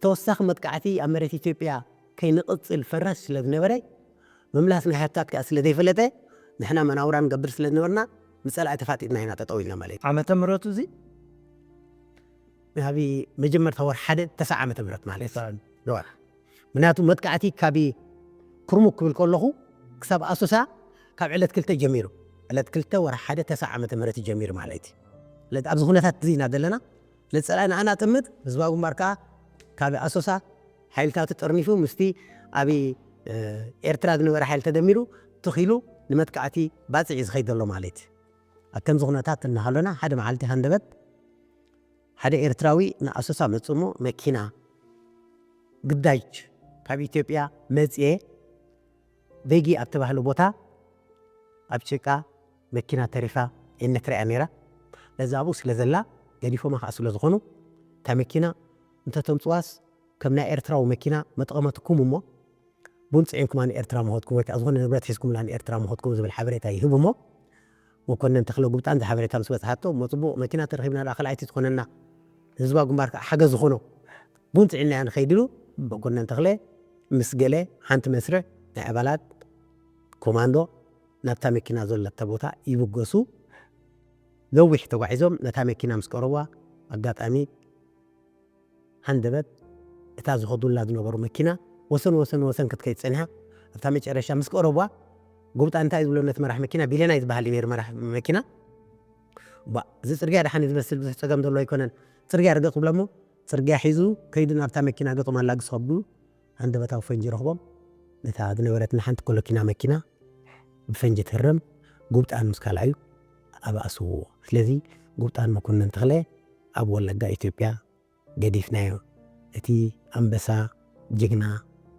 ተወሳኺ መጥቃዕቲ ኣብ መሬት ኢትዮጵያ ከይንቕጽል ፈራሽ ስለ ዝነበረ ምምላስ ናይ ሃብታት ከዓ ስለ ዘይፈለጠ ንሕና መናውራ ንገብር ስለ ዝነበርና ንፀላኢ ተፋጢጥና ኢና ጠጠው ኢልና ማለት እዩ ዓመተ ምህረቱ እዚ ኣብ መጀመርታ ወር ሓደ ተስዓ ዓመተ ምህረት ማለት እዩ ምክንያቱ መጥቃዕቲ ካብ ኩርሙክ ክብል ከለኹ ክሳብ ኣሶሳ ካብ ዕለት ክልተ ጀሚሩ ዕለት ክልተ ወር ሓደ ተስዓ ዓመተ ምህረት ጀሚሩ ማለት እዩ ስለዚ ኣብዚ ኩነታት እዚ ኢና ዘለና ነፀላኢ ንኣና ጥምት ህዝባዊ ግንባር ከዓ ካብ ኣሶሳ ሓይልታቱ ጠርኒፉ ምስቲ ኣብ ኤርትራ ዝነበረ ሓይሊ ተደሚሩ ትኺሉ ንመጥቃዕቲ ባፅዒ ዝኸይድ ዘሎ ማለት እዩ ኣብ ከምዚ ኩነታት እናሃለና ሓደ መዓልቲ ሃንደበት ሓደ ኤርትራዊ ንኣሶሳ መፅሞ መኪና ግዳጅ ካብ ኢትዮጵያ መፅኤ ቤጊ ኣብ ተባህለ ቦታ ኣብ ጭቃ መኪና ተሪፋ የነትርያ ነይራ። ነዛ ኣብኡ ስለ ዘላ ገዲፎማ ከዓ ስለ ዝኾኑ እታ መኪና እንተተምፅዋስ ከም ናይ ኤርትራዊ መኪና መጥቐመትኩም እሞ ቡን ፅዒንኩማ ንኤርትራ ምኸድኩም ወይ ከዓ ዝኾነ ንብረት ሒዝኩምላ ንኤርትራ ምኸድኩም ዝብል ሓበሬታ ይህብ እሞ መኮነን ተኽለ ጉብጣን ዝሓበሬታ ምስ በፅሓቶ እሞ ፅቡቕ መኪና ተረኺብና ደኣ ካልኣይቲ ትኾነና ህዝባዊ ግንባር ከዓ ሓገዝ ዝኾኖ ቡን ፅዒንናዮ ንኸይድ ኢሉ መኮነን ተኽለ ምስ ገለ ሓንቲ መስርዕ ናይ ኣባላት ኮማንዶ ናብታ መኪና ዘለታ ቦታ ይብገሱ ነዊሕ ተጓዒዞም ነታ መኪና ምስ ቀረቧ ኣጋጣሚ ሃንደበት እታ ዝኸዱላ ዝነበሩ መኪና ወሰን ወሰን ወሰን ክትከይድ ፀኒሓ ኣብታ መጨረሻ ምስ ቀረቧ ጉብጣ እንታይ ዝብሎ ነቲ መራሕ መኪና ቢለናይ ዝበሃል እዩ ነይሩ መራሕ መኪና ባ እዚ ፅርግያ ደሓን እዩ ዝመስል ብዙሕ ፀገም ዘሎ ኣይኮነን ፅርግያ ርገፅ ብሎሞ ፅርግያ ሒዙ ከይዱ ናብታ መኪና ገጦም ኣላግስ ከብሉ ሃንደበታዊ ፈንጂ ረኽቦም ነታ ዝነበረትና ሓንቲ ኮሎኪና መኪና ብፈንጂ ትህረም ጉብጣን ምስ ካልኣዩ ኣብኣስዎ ስለዚ ጉብጣን መኮነን ተኽለ ኣብ ወለጋ ኢትዮጵያ ገዲፍናዮ እቲ ኣንበሳ ጅግና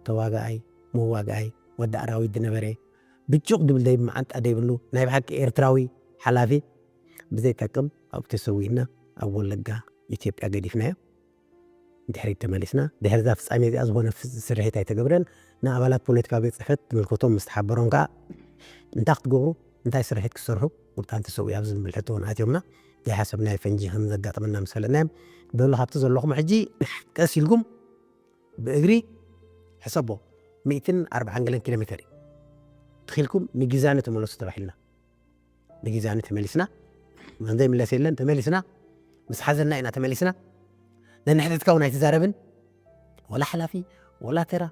ተዋጋኣይ መዋጋኣይ ወዲ ኣራዊት ዝነበረ ብጩቕ ድብል ደይ መዓንጣ ደይብሉ ናይ ብሓቂ ኤርትራዊ ሓላፊ ብዘይጠቅም ኣብኡ ተሰዊእና ኣብ ወለጋ ኢትዮጵያ ገዲፍናዮ ድሕሪት ተመሊስና ድሕሪ እዛ ፍጻሜ እዚኣ ዝኾነ ስርሒት ኣይተገብረን ንኣባላት ፖለቲካዊ ቤት ፅሕፈት ትምልከቶም ምስ ተሓበሮም ከዓ እንታይ ክትገብሩ እንታይ ስርሒት ክሰርሑ ቁርጣን ተሰዊኡ ኣብዚ ዝብል ሕቶ እውን ኣትዮምና ዘይሓሰብናዮ ፈንጂ ከም ዘጋጠመና ምስ ፈለጥናዮም በሉ ካብቲ ዘለኹም ሕጂ ቀስ ኢልኩም ብእግሪ ሕሰቦ ሚእትን ኣርባዓን ገለን ኪሎ ሜተር እዩ ትኺልኩም ንጊዛነ ተመለሱ ተባሂልና ንጊዛነ ተመሊስና ዘይምለስ የለን። ተመሊስና ምስ ሓዘንና ኢና ተመሊስና። ነንሕድሕድካ እውን ኣይትዛረብን፣ ወላ ሓላፊ፣ ወላ ተራ፣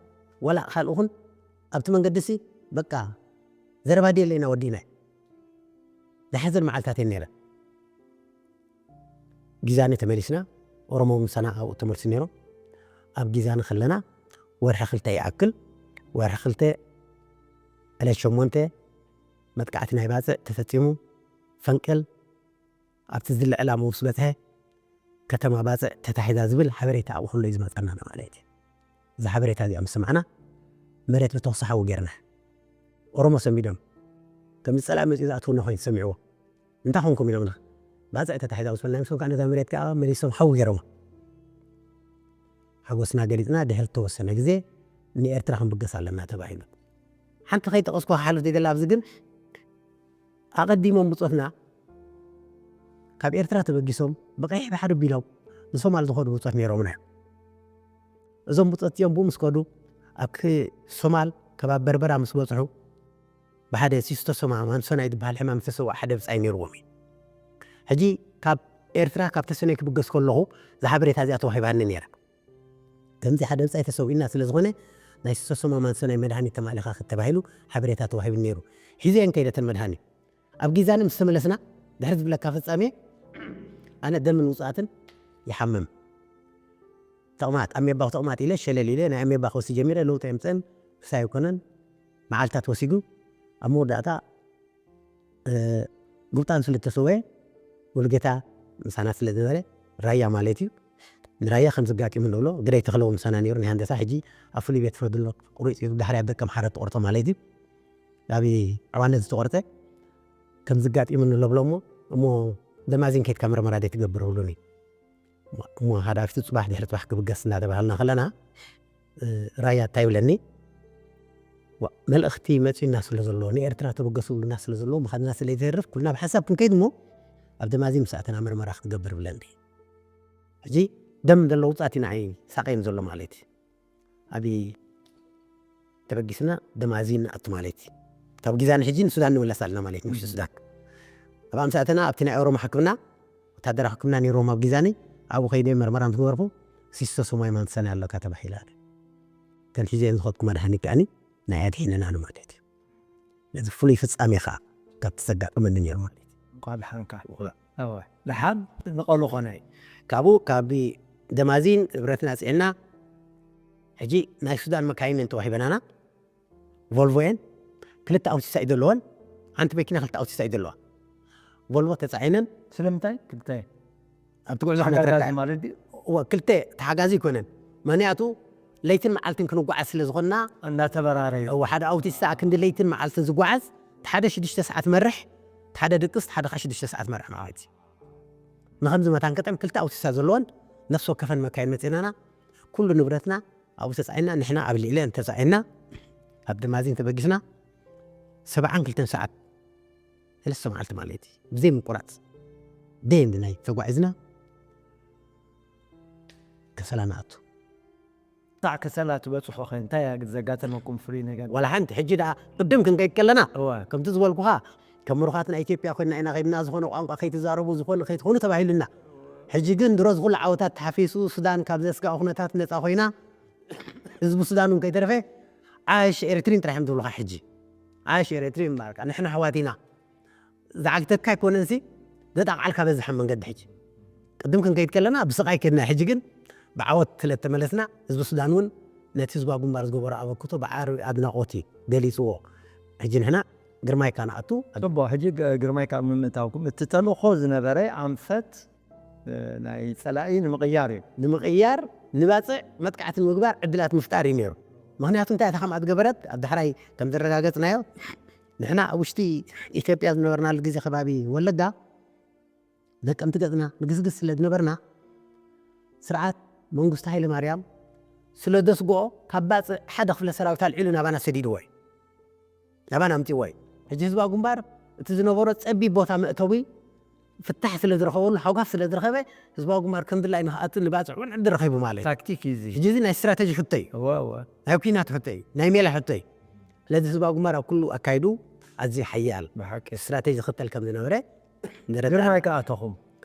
ወላ ካልእ ኹን። ኣብቲ መንገዲ ሲ በቃ ዘረባ ድየ ኣለና ወዲና። ናይ ሓዘን መዓልታት እየን ነይረን። ጊዛኒ ተመሊስና፣ ኦሮሞ ምሳና ኣብኡ ተመልሱ ነይሮም። ኣብ ጊዛኒ ከለና ወርሒ ክልተ ይኣክል፣ ወርሒ ክልተ ዕለት ሸሞንተ መጥቃዕቲ ናይ ባፅዕ ተፈፂሙ። ፈንቅል ኣብቲ ዝልዕላ ምስ በፅሐ ከተማ ባፅዕ ተታሒዛ ዝብል ሓበሬታ ኣብኡ ከሎ እዩ ዝመፀና ማለት እዩ። እዛ ሓበሬታ እዚኣ ምስ ሰማዕና መሬት ብተኹሲ ሓዊ ጌርና። ኦሮሞ ሰንቢዶም ከም ዝፀላእ መፅኡ ዝኣትውና ኮይኑ ዝሰሚዕዎ እንታይ ኮንኩም ኢሎምና። ባፅዕ ተታሒዛ ምስ በልና ምስም ከዓ ነዛ መሬት ከዓ መሊሶም ሓዊ ገይሮም። ሓጎስና ገሊፅና ድሕሪ ተወሰነ ግዜ ንኤርትራ ክንብገስ ኣለና ተባሂሉ። ሓንቲ ከይጠቐስኩ ክሓልፍ ዘይደላ ኣብዚ ግን ኣቐዲሞም ብፆትና ካብ ኤርትራ ተበጊሶም ብቐይሕ ባሕሪ ቢሎም ንሶማል ዝኸዱ ብፆት ነይሮምና እዮም። እዞም ብፆት እዚኦም ብኡ ምስ ከዱ ኣብ ክ- ሶማል ከባቢ በርበራ ምስ በፅሑ ብሓደ ሲስቶ ሶማ ማንሶናይ ዝበሃል ሕማም ዝተሰውኣ ሓደ ብፃይ ነይርዎም እዩ። ሕጂ ካብ ኤርትራ ካብ ተሰነይ ክብገስ ከለኹ እዛ ሓበሬታ እዚኣ ተዋሂባኒ ነይራ። ከምዚ ሓደ ብፃይ ተሰዊእና ስለ ዝኾነ ናይ ሲስቶ ሶማ ማንሶናይ መድሃኒት ተማሊኻ ተባሂሉ ሓበሬታ ተዋሂቡ ነይሩ። ሒዘ እየን ከይደተን መድሃኒት ኣብ ጊዛኒ ምስ ተመለስና ድሕሪ ዝብለካ ፍጻሜ ኣነ ደምን ውፅኣትን ይሓምም። ተቕማጥ ኣሜባ ተቕማጥ ኢለ ሸለል ኢለ ናይ ኣሜባ ክወስድ ጀሚረ። ለውጢ የምፅእን ክሳይ ኣይኮነን መዓልታት ወሲዱ ኣብ መወዳእታ ጉብጣን ስለ ዝተሰወየ ሙሉጌታ ምሳና ስለ ዝነበረ ራያ ማለት እዩ። ንራያ ከም ዝጋጢሙ ንብሎ ግደይ ተኽለዎ ምሳና ነይሩ ናይ ሃንደሳ ሕጂ ኣብ ፍሉይ ቤት ፍርዲ ኣሎ ቁሩፅ እዩ። ዳሕሪ ኣብ ደቀም ሓረ ተቆርጠ ማለት እዩ። ኣብ ዓዋነት ዝተቆርጠ ከም ዝጋጢሙ ንለብሎ እሞ እሞ ደማዚን ከይድካ ምርመራ ደይ ትገብር ብሉኒ። እሞ ሓደ ኣብቲ ፅባሕ ድሕሪ ፅባሕ ክብገስ እናተባሃልና ከለና ራያ እንታይ ይብለኒ መልእኽቲ መፂና ስለ ዘሎ ንኤርትራ ተበገሱ ብሉና ስለ ዘሎ ምኻድና ስለ ይተርፍ ኩልና ብሓሳብ ክንከይድ እሞ ኣብ ደማዚ ምስ ኣተና ምርመራ ክትገብር ብለኒ። ሕጂ ደም ዘለዎ ውፃት ንዓይ ሳቀይን ዘሎ ማለት እዩ። ኣብ ተበጊስና ደማዚ ንኣቱ ማለት እዩ። ካብ ጊዛን ሕጂ ንሱዳን ንምለስ ኣለና ማለት እዩ። ውሽጢ ሱዳን ኣብ ኣምሳእተና ኣብቲ ናይ ኦሮሞ ሕክምና ወታደራዊ ሕክምና ነይሮም ኣብ ጊዛኒ ኣብኡ ከይደ መርመራ ምስ ገበርኩ ሲስቶ ሶማይ ማንሰን ኣለካ ተባሂላ። ከን ሒዘን ዝኸድኩ መድሃኒት ከኣኒ ናይ ኣድሒነና ንማለት እዩ። ነዚ ፍሉይ ፍጻሜ ከኣ ካብቲ ዘጋጠመኒ ነይሩ ማለት እዩ። እንኳ ደሓንካ። እወ። እወ። ደሓን ንቐሉ ኾነ እዩ። ካብኡ ካብ ደማዚን ንብረትና ጽዒና ሕጂ ናይ ሱዳን መካይን እየን ተዋሂበናና። ቮልቮ እየን ክልተ ኣውቲሳ እዩ ዘለወን። ሓንቲ መኪና ክልተ ኣውቲሳ እዩ ዘለዋ። ቮልቮ ተጻዒነን ስለምንታይ ክልተ ኣብቲ ጉዕዞ ተሓጋጋዚ ክንረዳእ ማለት ድዩ? እወ፣ ክልተ ተሓጋዚ ኣይኮነን። ምኽንያቱ ለይትን መዓልትን ክንጓዓዝ ስለ ዝኾንና እናተበራረዩ። እወ፣ ሓደ ኣውቲስታ ክንዲ ለይትን መዓልትን ዝጓዓዝ፣ እቲ ሓደ ሽዱሽተ ሰዓት መርሕ፣ እቲ ሓደ ድቅስ፣ እቲ ሓደ ኸዓ ሽዱሽተ ሰዓት መርሕ ማለት እዩ። ንኸምዚ መታን ገጠም ክልተ ኣውቲስታ ዘለወን ነፍሲ ወከፈን መካይን መፂናና ኩሉ ንብረትና ኣብኡ ተፃዒና ንሕና ኣብ ልዕሊአን ተፃዒና ኣብ ደማዚን ተበጊስና ሰብዓን ክልተን ሰዓት ሰለስተ መዓልቲ ማለት እዩ ብዘይ ምቁራፅ ደየንድ ናይ ተጓዒዝና ከሰላ ንኣቱ። ክሳዕ ከሰላ ትበፅሑ ኸ እንታይ እያ ዘጋጠመኩም ፍሉይ ነገር? ዋላ ሓንቲ ሕጂ ደኣ ቅድም ክንከይድ ከለና እወ። ከምቲ ዝበልኩኻ ከም ምሩኻት ናይ ኢትዮጵያ ኮይና ኢና ከይድና ዝኾነ ቋንቋ ከይትዛረቡ ዝኾነ ከይትኾኑ ተባሂሉና። ሕጂ ግን ድሮ ዝኹሉ ዓወታት ተሓፊሱ ሱዳን ካብ ዘስጋኦ ኩነታት ነፃ ኮይና ህዝቢ ሱዳን እውን ከይተረፈ ዓሽ ኤርትሪን ጥራሕ እዮም ዝብሉኻ። ሕጂ ዓሽ ኤርትሪን እምበኣርካ ንሕና ኣሕዋት ኢና። ዝዓግተካ ኣይኮነንሲ ዘጣቕዓልካ በዝሐ መንገዲ ሕጂ ቅድም ክንከይድ ከለና ብስቓይ ከድና ሕጂ ግን ብዓወት ስለ ተመለስና ህዝቢ ሱዳን እውን ነቲ ህዝባዊ ግንባር ዝገበሮ ኣበክቶ ብዓር ኣድናቖት እዩ ገሊፅዎ። ሕጂ ንሕና ግርማይካ ንኣቱ ጽቡቕ ሕጂ ግ- ግርማይካ ምምእታውኩም እቲ ተልእኾ ዝነበረ ኣንፈት እ፣ ናይ ጸላኢ ንምቕያር እዩ። ንምቕያር ንባፅዕ መጥቃዕቲ ንምግባር ዕድላት ምፍጣር እዩ ነይሩ። ምክንያቱ እንታይ እታ ከምኣ ዝገበረት ኣብ ዳሕራይ ከም ዘረጋገፅናዮ ንሕና ኣብ ውሽጢ ኢትዮጵያ ዝነበርናሉ ግዜ ከባቢ ወለጋ ደቀምቲ ገፅና ንግስግስ ስለ ዝነበርና ስርዓት መንግስቱ ሃይለ ማርያም ስለ ዘስግኦ ካብ ባፅዕ ሓደ ክፍለ ሰራዊት ኣልዒሉ ናባና ሰዲድዎ እዩ። ናባና ኣምፅዎ እዩ። ሕጂ ህዝባዊ ግንባር እቲ ዝነበሮ ፀቢብ ቦታ መእተዊ ፍታሕ ስለ ዝረኸበሉ ሓጓፍ ስለ ዝረኸበ ህዝባዊ ግንባር ከም ድላይ ንክኣቱ ንባፅዕ እውን ዕድል ረኺቡ ማለት እዩ። ታክቲክ እዩ እዚ። ሕጂ እዚ ናይ ስትራተጂ ሕቶ እዩ። እወ እወ። ናይ ኩናት ሕቶ እዩ። ናይ ሜላ ሕቶ እዩ። ስለዚ ህዝባዊ ግንባር ኣብ ኩሉ ኣካይዱ ኣዝዩ ሓያል ብሓቂ። ስትራተጂ ዝኽተል ከም ዝነበረ ግርማይ ከኣ ኣተኹም።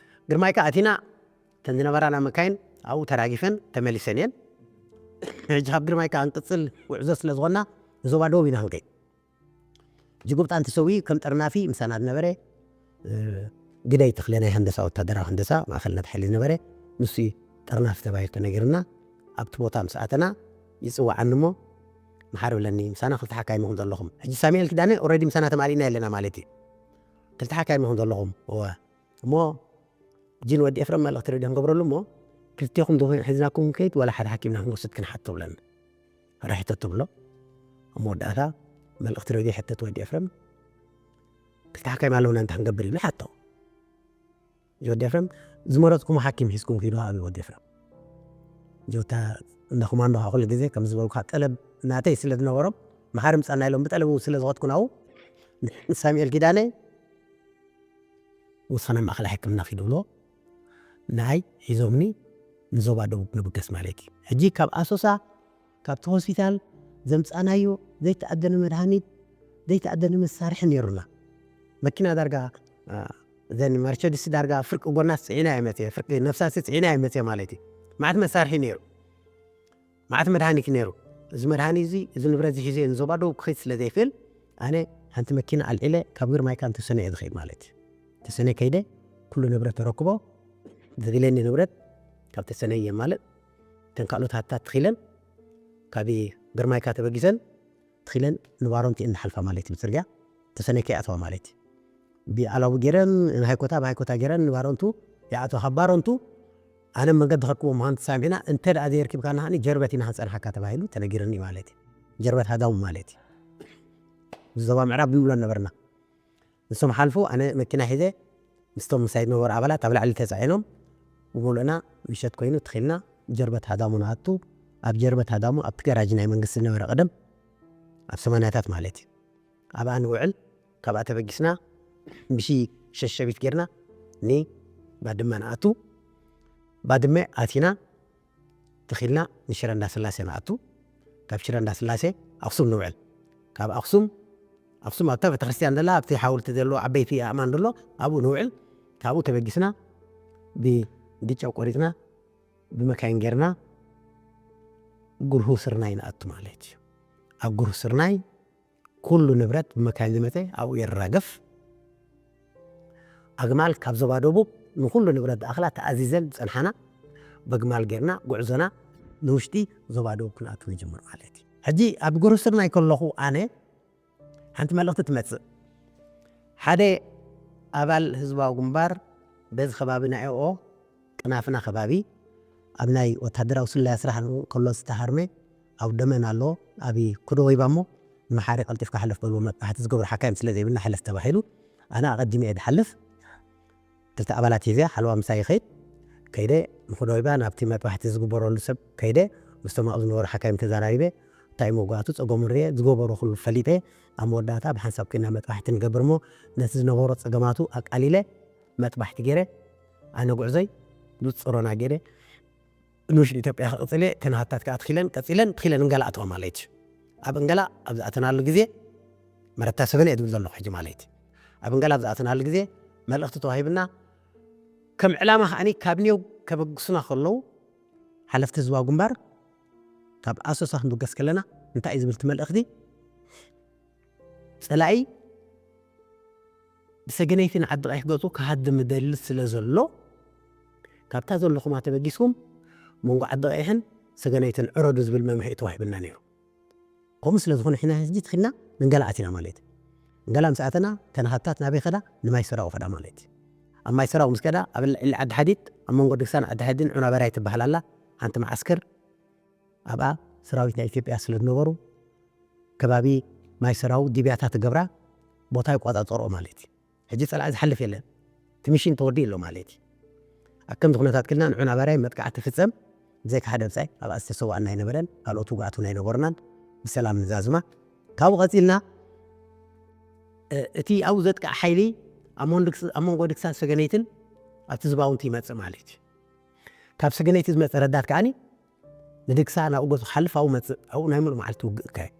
ግርማይ ከኣ ኣቲና፣ እተን ዝነበራና መካይን ኣብኡ ተራጊፈን ተመሊሰን እየን። ሕጂ ካብ ግርማይ ከኣ እንቅጽል ጉዕዞ ስለ ዝኾንና፣ ንዞባ ደቡብ ኢና ክንከይድ። ሕጂ ጉብጣን ተሰዊኡ ከም ጠርናፊ ምሳና ዝነበረ፣ እ፣ ግደይ ተኽለ ናይ ሃንደሳ፣ ወታደራዊ ሃንደሳ ማእኸልነት ሓይሊ ዝነበረ፣ ንሱ እዩ ጠርናፊ ተባሂሉ ተነጊርና። ኣብቲ ቦታ ምስ ኣተና ይጽውዓኒ እሞ፣ መሓር ብለኒ፣ "ምሳና ክልተ ሓካይም ኢኹም ዘለኹም። ሕጂ ሳሙኤል ኪዳነ ኦልሬዲ ምሳና ተማሊእና ኣለና ማለት እዩ። ክልተ ሓካይም ኢኹም ዘለኹም። እወ። እሞ ጂን ወዲ ኤፍረም መልእኽቲ ሬድዮ ክንገብረሉ እሞ፣ ክልቴኹም ዶ ሒዝናኩም ክንከይድ ዋላ ሓደ ሓኪምና ክንወስድ ክንሓቶ?" ብለኒ። ሓደ ሕተት ትብሎ። ኣብ መወዳእታ መልእኽቲ ሬድዮ ሕተት ወዲ ኤፍረም፣ "ክልተ ሓካይም ኣለውና እንታይ ክንገብር?" ኢሉ ሓቶ። ወዲ ኤፍረም፣ "ዝመረጽኩም ሓኪም ሒዝኩም ኪዱ" ኣብ ወዲ ኤፍረም። ጆታ እንዳ ኮማንዶ ከዓ ኩሉ ግዜ ከም ዝበልኩ ጠለብ ናተይ ስለ ዝነበሮም፣ መሓሪ ምጻና ኢሎም ብጠለቡ ስለ ዝኸድኩ ናው ሳሙኤል ኪዳነ ውሳነ ማእከላይ ሕክምና ኪዱ ብሎ፣ ንዓይ ሒዞምኒ ንዞባ ደቡብ ንብገስ ማለት እዩ። ሕጂ ካብ ኣሶሳ፣ ካብቲ ሆስፒታል ዘምጻናዮ ዘይተኣደነ መድሃኒት፣ ዘይተኣደነ መሳርሒ ነይሩና። መኪና ዳርጋ፣ አ፣ እዘን መርቸዲስ ዳርጋ ፍርቂ ጎናስ ጽዒና እየ መጽየ፣ ፍርቂ ነፍሳሲ ጽዒና እየ መጽየ ማለት እዩ። መዓት መሳርሒ ነይሩ፣ መዓት መድሃኒት ነይሩ። እዚ መድሃኒት እዚ፣ እዚ ንብረት እዚ ሒዘ ንዞባ ደቡብ ክኸይድ ስለ ዘይክእል፣ ኣነ ሓንቲ መኪና ኣልዒለ ካብ ግርማይካ እንተሰነ እየ ዝኸይድ ማለት እዩ። ተሰነ ከይደ፣ ኩሉ ንብረት ተረክቦ፣ ዘድልየኒ ንብረት ካብ ተሰነ እየ ማለት፣ እተን ካልኦት ሃብታት ትኺለን፣ ካብ ግርማይካ ተበጊሰን፣ ትኺለን ንባሮንቱ እየን ዝሓልፋ ማለት እዩ። ብጽርግያ ተሰነይ ከይኣተዋ ማለት እዩ። ብኣላቡ ገይረን ንሃይኮታ ብሃይኮታ ገይረን ንባሮንቱ ይኣተዋ። ካብ ባሮንቱ ኣነ መንገዲ ከርክቦ ምዃኑ ተሳሚዕና፣ እንተ ደኣ ዘይርኪብካና ከኣ ጀርበት ኢና ክንጸንሓካ ተባሂሉ ተነጊርኒ ማለት እዩ። ጀርበት ሃዳሙ ማለት እዩ። ዞባ ምዕራብ ንብሎ ነበርና። ንሶም ሓልፉ፣ ኣነ መኪና ሒዘ ምስቶም ምሳይ ዝነበሩ ኣባላት ኣብ ላዕሊ ተጻዒኖም ብሙሉእና ምሸት ኮይኑ ትኺልና ጀርበት ሃዳሙ ንኣቱ። ኣብ ጀርበት ሃዳሙ ኣብቲ ገራጅ ናይ መንግስቲ ዝነበረ ቀደም ኣብ ሰማንያታት ማለት እዩ። ኣብኣ ንውዕል። ካብኣ ተበጊስና ብሺ ሸሸቢት ጌርና ንባድመ ንኣቱ። ባድመ ኣቲና ትኺልና ንሽረ እንዳስላሴ ንኣቱ። ካብ ሽረ እንዳስላሴ ኣኽሱም ንውዕል። ካብ ኣኽሱም፣ ኣኽሱም ኣብታ ቤተክርስትያን ዘላ፣ ኣብቲ ሓወልቲ ዘሎ፣ ዓበይቲ ኣእማን ዘሎ፣ ኣብኡ ንውዕል። ካብኡ ተበጊስና ብግጫው ቆሪጽና ብመካይን ጌርና ጉርሁ ስርናይ ንኣቱ ማለት እዩ። ኣብ ጉርሁ ስርናይ ኩሉ ንብረት ብመካይን ዝመጸ ኣብኡ የራግፍ። ኣግማል ካብ ዞባ ደቡብ ንኹሉ ንብረት ዝኣኽላ ተኣዚዘን ዝጸንሓና በግማል ጌርና ጉዕዞና ንውሽጢ ዞባ ደቡብ ክንኣቱ ንጅምር ማለት እዩ። ሕጂ ኣብ ጉርሁ ስርናይ ከለኹ ኣነ ሓንቲ መልእኽቲ ትመጽእ። ሓደ ኣባል ህዝባዊ ግንባር በዚ ከባቢ ናይ ኦኦ ቅናፍና ከባቢ ኣብ ናይ ወታደራዊ ስለያ ስራሕ ከሎ ዝተሃርመ ኣብ ደመን ኣሎ፣ ኣብ ኩዶ ወይባ እሞ ንመሓሪ ቀልጢፍካ ሕለፍ በልዎ፣ መጥባሕቲ ዝገብሩ ሓካይም ስለ ዘይብልና ሕለፍ ተባሂሉ፣ ኣነ ኣቐዲመ እየ ዝሓልፍ። ክልተ ኣባላት ሒዘ ሓለዋ ምሳይ ይኸይድ። ከይደ ንኹዶ ወይባ ናብቲ መጥባሕቲ ዝግበረሉ ሰብ ከይደ ምስቶም ኣብኡ ዝነበሩ ሓካይም ተዛራሪበ፣ እንታይ እዩ መጓቱ ጸገሙ ርየ፣ ዝገበሮ ኩሉ ፈሊጠ፣ ኣብ መወዳእታ ብሓንሳብ ኮይና መጥባሕቲ ንገብር እሞ ነቲ ዝነበሮ ጸገማቱ ኣቃሊለ መጥባሕቲ ገይረ ኣነ ጉዕዞይ ብጽሮና ገይረ ንውሽጢ ኢትዮጵያ ክቕጽል እየ። ተናሃታት ከኣ ትኺለን ቀጺለን ትኺለን እንገላ ኣተዋ ማለት እዩ። ኣብ እንገላ ኣብ ዝኣተናሉ ግዜ መረታ ሰበነ እየ ዝብል ዘለኹ ሕጂ ማለት እዩ። ኣብ እንገላ ኣብ ዝኣተናሉ ግዜ መልእኽቲ ተዋሂብና ከም ዕላማ ከኣኒ ካብ ኒው ከበግሱና ከለዉ ሓለፍቲ ህዝባዊ ግንባር ካብ ኣሶሳ ክንብገስ ከለና እንታይ እዩ ዝብል እቲ መልእኽቲ? ጸላኢ ብሰገነይትን ዓዲ ቀይሕ ገጹ ክሃድም ይደሊ ስለ ዘሎ፣ ካብታ ዘለኹማ ተበጊስኩም መንጎ ዓዲ ቀይሕን ሰገነይትን ዕረዱ ዝብል መምርሒ ተዋሂብና ነይሩ። ከምኡ ስለ ዝኾነ ሕና ሕጂ ትኺልና ንንገላ ኣቲና ማለት እዩ። ንንገላ ምስ ኣተና ተናሃታት ናበይ ከዳ? ንማይ ሰራው ከዳ ማለት እዩ። ኣብ ማይ ሰራው ምስ ከዳ ኣብ ልዕሊ ዓዲ ሓዲድ ኣብ መንጎ ድግሳን ዓዲ ሓዲድን ዑና በራይ ትበሃል ኣላ ሓንቲ መዓስከር ኣብኣ ሰራዊት ናይ ኢትዮጵያ ስለ ዝነበሩ ከባቢ ማይ ሰራው ዲብያታት ትገብራ ቦታ ይቆጻጸርኦ ማለት እዩ። ሕጂ ጸላኢ ዝሓልፍ የለን። እቲ ሚሽን ተወዲኡ ኣሎ ማለት እዩ። ኣብ ከምዚ ኩነታት ክልና ንዑ ናባራይ መጥቃዕቲ ፍጸም ብዘይካ ሓደ ብጻይ ኣብኣ ዝተሰዋእና ኣይነበረን፣ ካልኦት ውግኣት እውን ኣይነበሩናን። ብሰላም ንዛዝማ። ካብኡ ቀጺልና፣ እ፣ እቲ ኣብኡ ዘጥቃዕ ሓይሊ ኣብ መንጎ ድግስ-፣ ኣብ መንጎ ድግሳን ሰገነይትን ኣብቲ ዝባውንቲ ይመጽእ ማለት እዩ። ካብ ሰገነይቲ ዝመጽእ ረዳት ከኣኒ ንድግሳ ናብኡ ገጹ ክሓልፍ ኣብኡ መጽእ፣ ኣብኡ ናይ ምሉእ መዓልቲ ውግእ ይካየድ።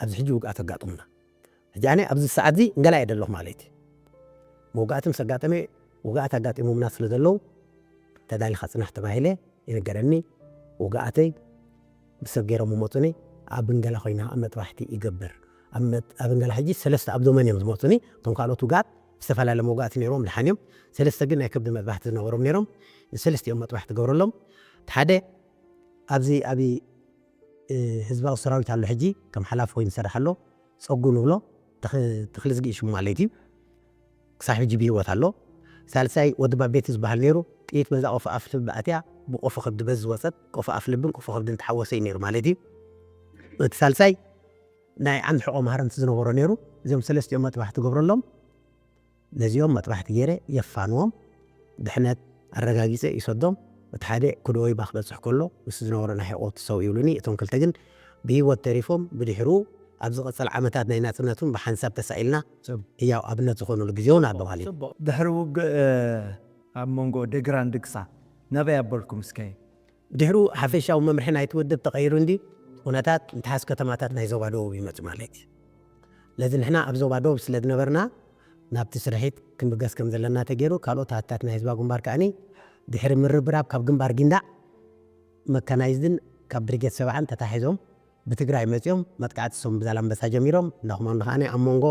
ኣብዚ ሕጂ ውግኣት ኣጋጥሙና። ሕጂ ኣነ ኣብዚ ሰዓት እዚ እንገላ እየ ዘለኹ ማለት እዩ። መውጋእቲ ምስ ኣጋጠመ፣ ውግኣት ኣጋጢሞምና ስለ ዘለዉ፣ ተዳሊኻ ጽናሕ ተባሂለ ይንገረኒ። ውግኣተይ ብሰብ ገይሮም ይመጹኒ። ኣብ ብንገላ ኮይና ኣብ መጥባሕቲ ይገብር። ኣብ መጥ-፣ ኣብ ብንገላ ሕጂ ሰለስተ ኣብዶመን እዮም ዝመጹኒ። እቶም ካልኦት ውግኣት ዝተፈላለየ መውጋእቲ ነይሮም፣ ደሓን እዮም። ሰለስተ ግን ናይ ከብዲ መጥባሕቲ ዝነበሮም ነይሮም። ንሰለስቲኦም መጥባሕቲ ገብረሎም። እቲ ሓደ ኣብዚ ኣብ፣ እ፣ ህዝባዊ ሰራዊት ኣሎ፣ ሕጂ ከም ሓላፊ ኮይኑ ይሰርሕ ኣሎ። ጸጉ ንብሎ፣ ተኽ-፣ ተኽልዝጊ እዩ ሽሙ ማለት እዩ። ክሳብ ሕጂ ብህይወት ኣሎ። ሳልሳይ ወዲ ባቤቲ ዝበሃል ነይሩ። ጥይት በዛ ቆፎ ኣፍ ልቢ ኣትያ፣ ብቆፎ ከብዲ በዚ ዝወጸት፣ ቆፎ ኣፍ ልብን ቆፎ ከብድን ተሓወሰ እዩ ነይሩ ማለት እዩ። እቲ ሳልሳይ ናይ ዓንዲ ሕቆ ማህረምቲ ዝነበሮ ነይሩ። እዚኦም ሰለስቲኦም መጥባሕቲ ገብረሎም። ነዚኦም መጥባሕቲ ገይረ የፋንዎም፣ ድሕነት ኣረጋጊጸ ይሰዶም። እቲ ሓደ ክድወይባ ክበጽሕ ከሎ፣ ምስ ዝነበሮ ናይ ሕቆ ትሰው ይብሉኒ። እቶም ክልተ ግን ብህይወት ተሪፎም። ብድሕሩ ኣብ ዝቐጸል ዓመታት ናይ ናጽነት እውን ብሓንሳብ ተሳኢልና፣ ጽቡቅ። ህያው ኣብነት ዝኾኑሉ ግዜ እውን ኣሎ ማለት እዩ። ጽቡቅ። ድሕሪ ውግእ፣ እ፣ ኣብ መንጎ ደግራን ድግሳ ነበይ ኣበልኩም እስከ? ድሕሩ ሓፈሻዊ መምርሒ ናይቲ ውድብ ተቐይሩ እንዲ፣ ኩነታት ምትሓዝ ከተማታት ናይ ዞባ ደቡብ ይመጽእ ማለት እዩ። ስለዚ ንሕና ኣብ ዞባ ደቡብ ስለ ዝነበርና፣ ናብቲ ስርሒት ክንብገስ ከም ዘለና ተገይሩ፣ ካልኦት ሃፍትታት ናይ ህዝባዊ ግንባር ከኣኒ ድሕሪ ምርብራብ ካብ ግንባር ጊንዳዕ መካናይዝድን ካብ ብሪጌድ ሰብዓን ተታሒዞም ብትግራይ መጺኦም መጥቃዕቲ ሶም ብዛላምበሳ ጀሚሮም፣ እንዳ ኮማንዶ ከኣኒ ኣብ መንጎ፣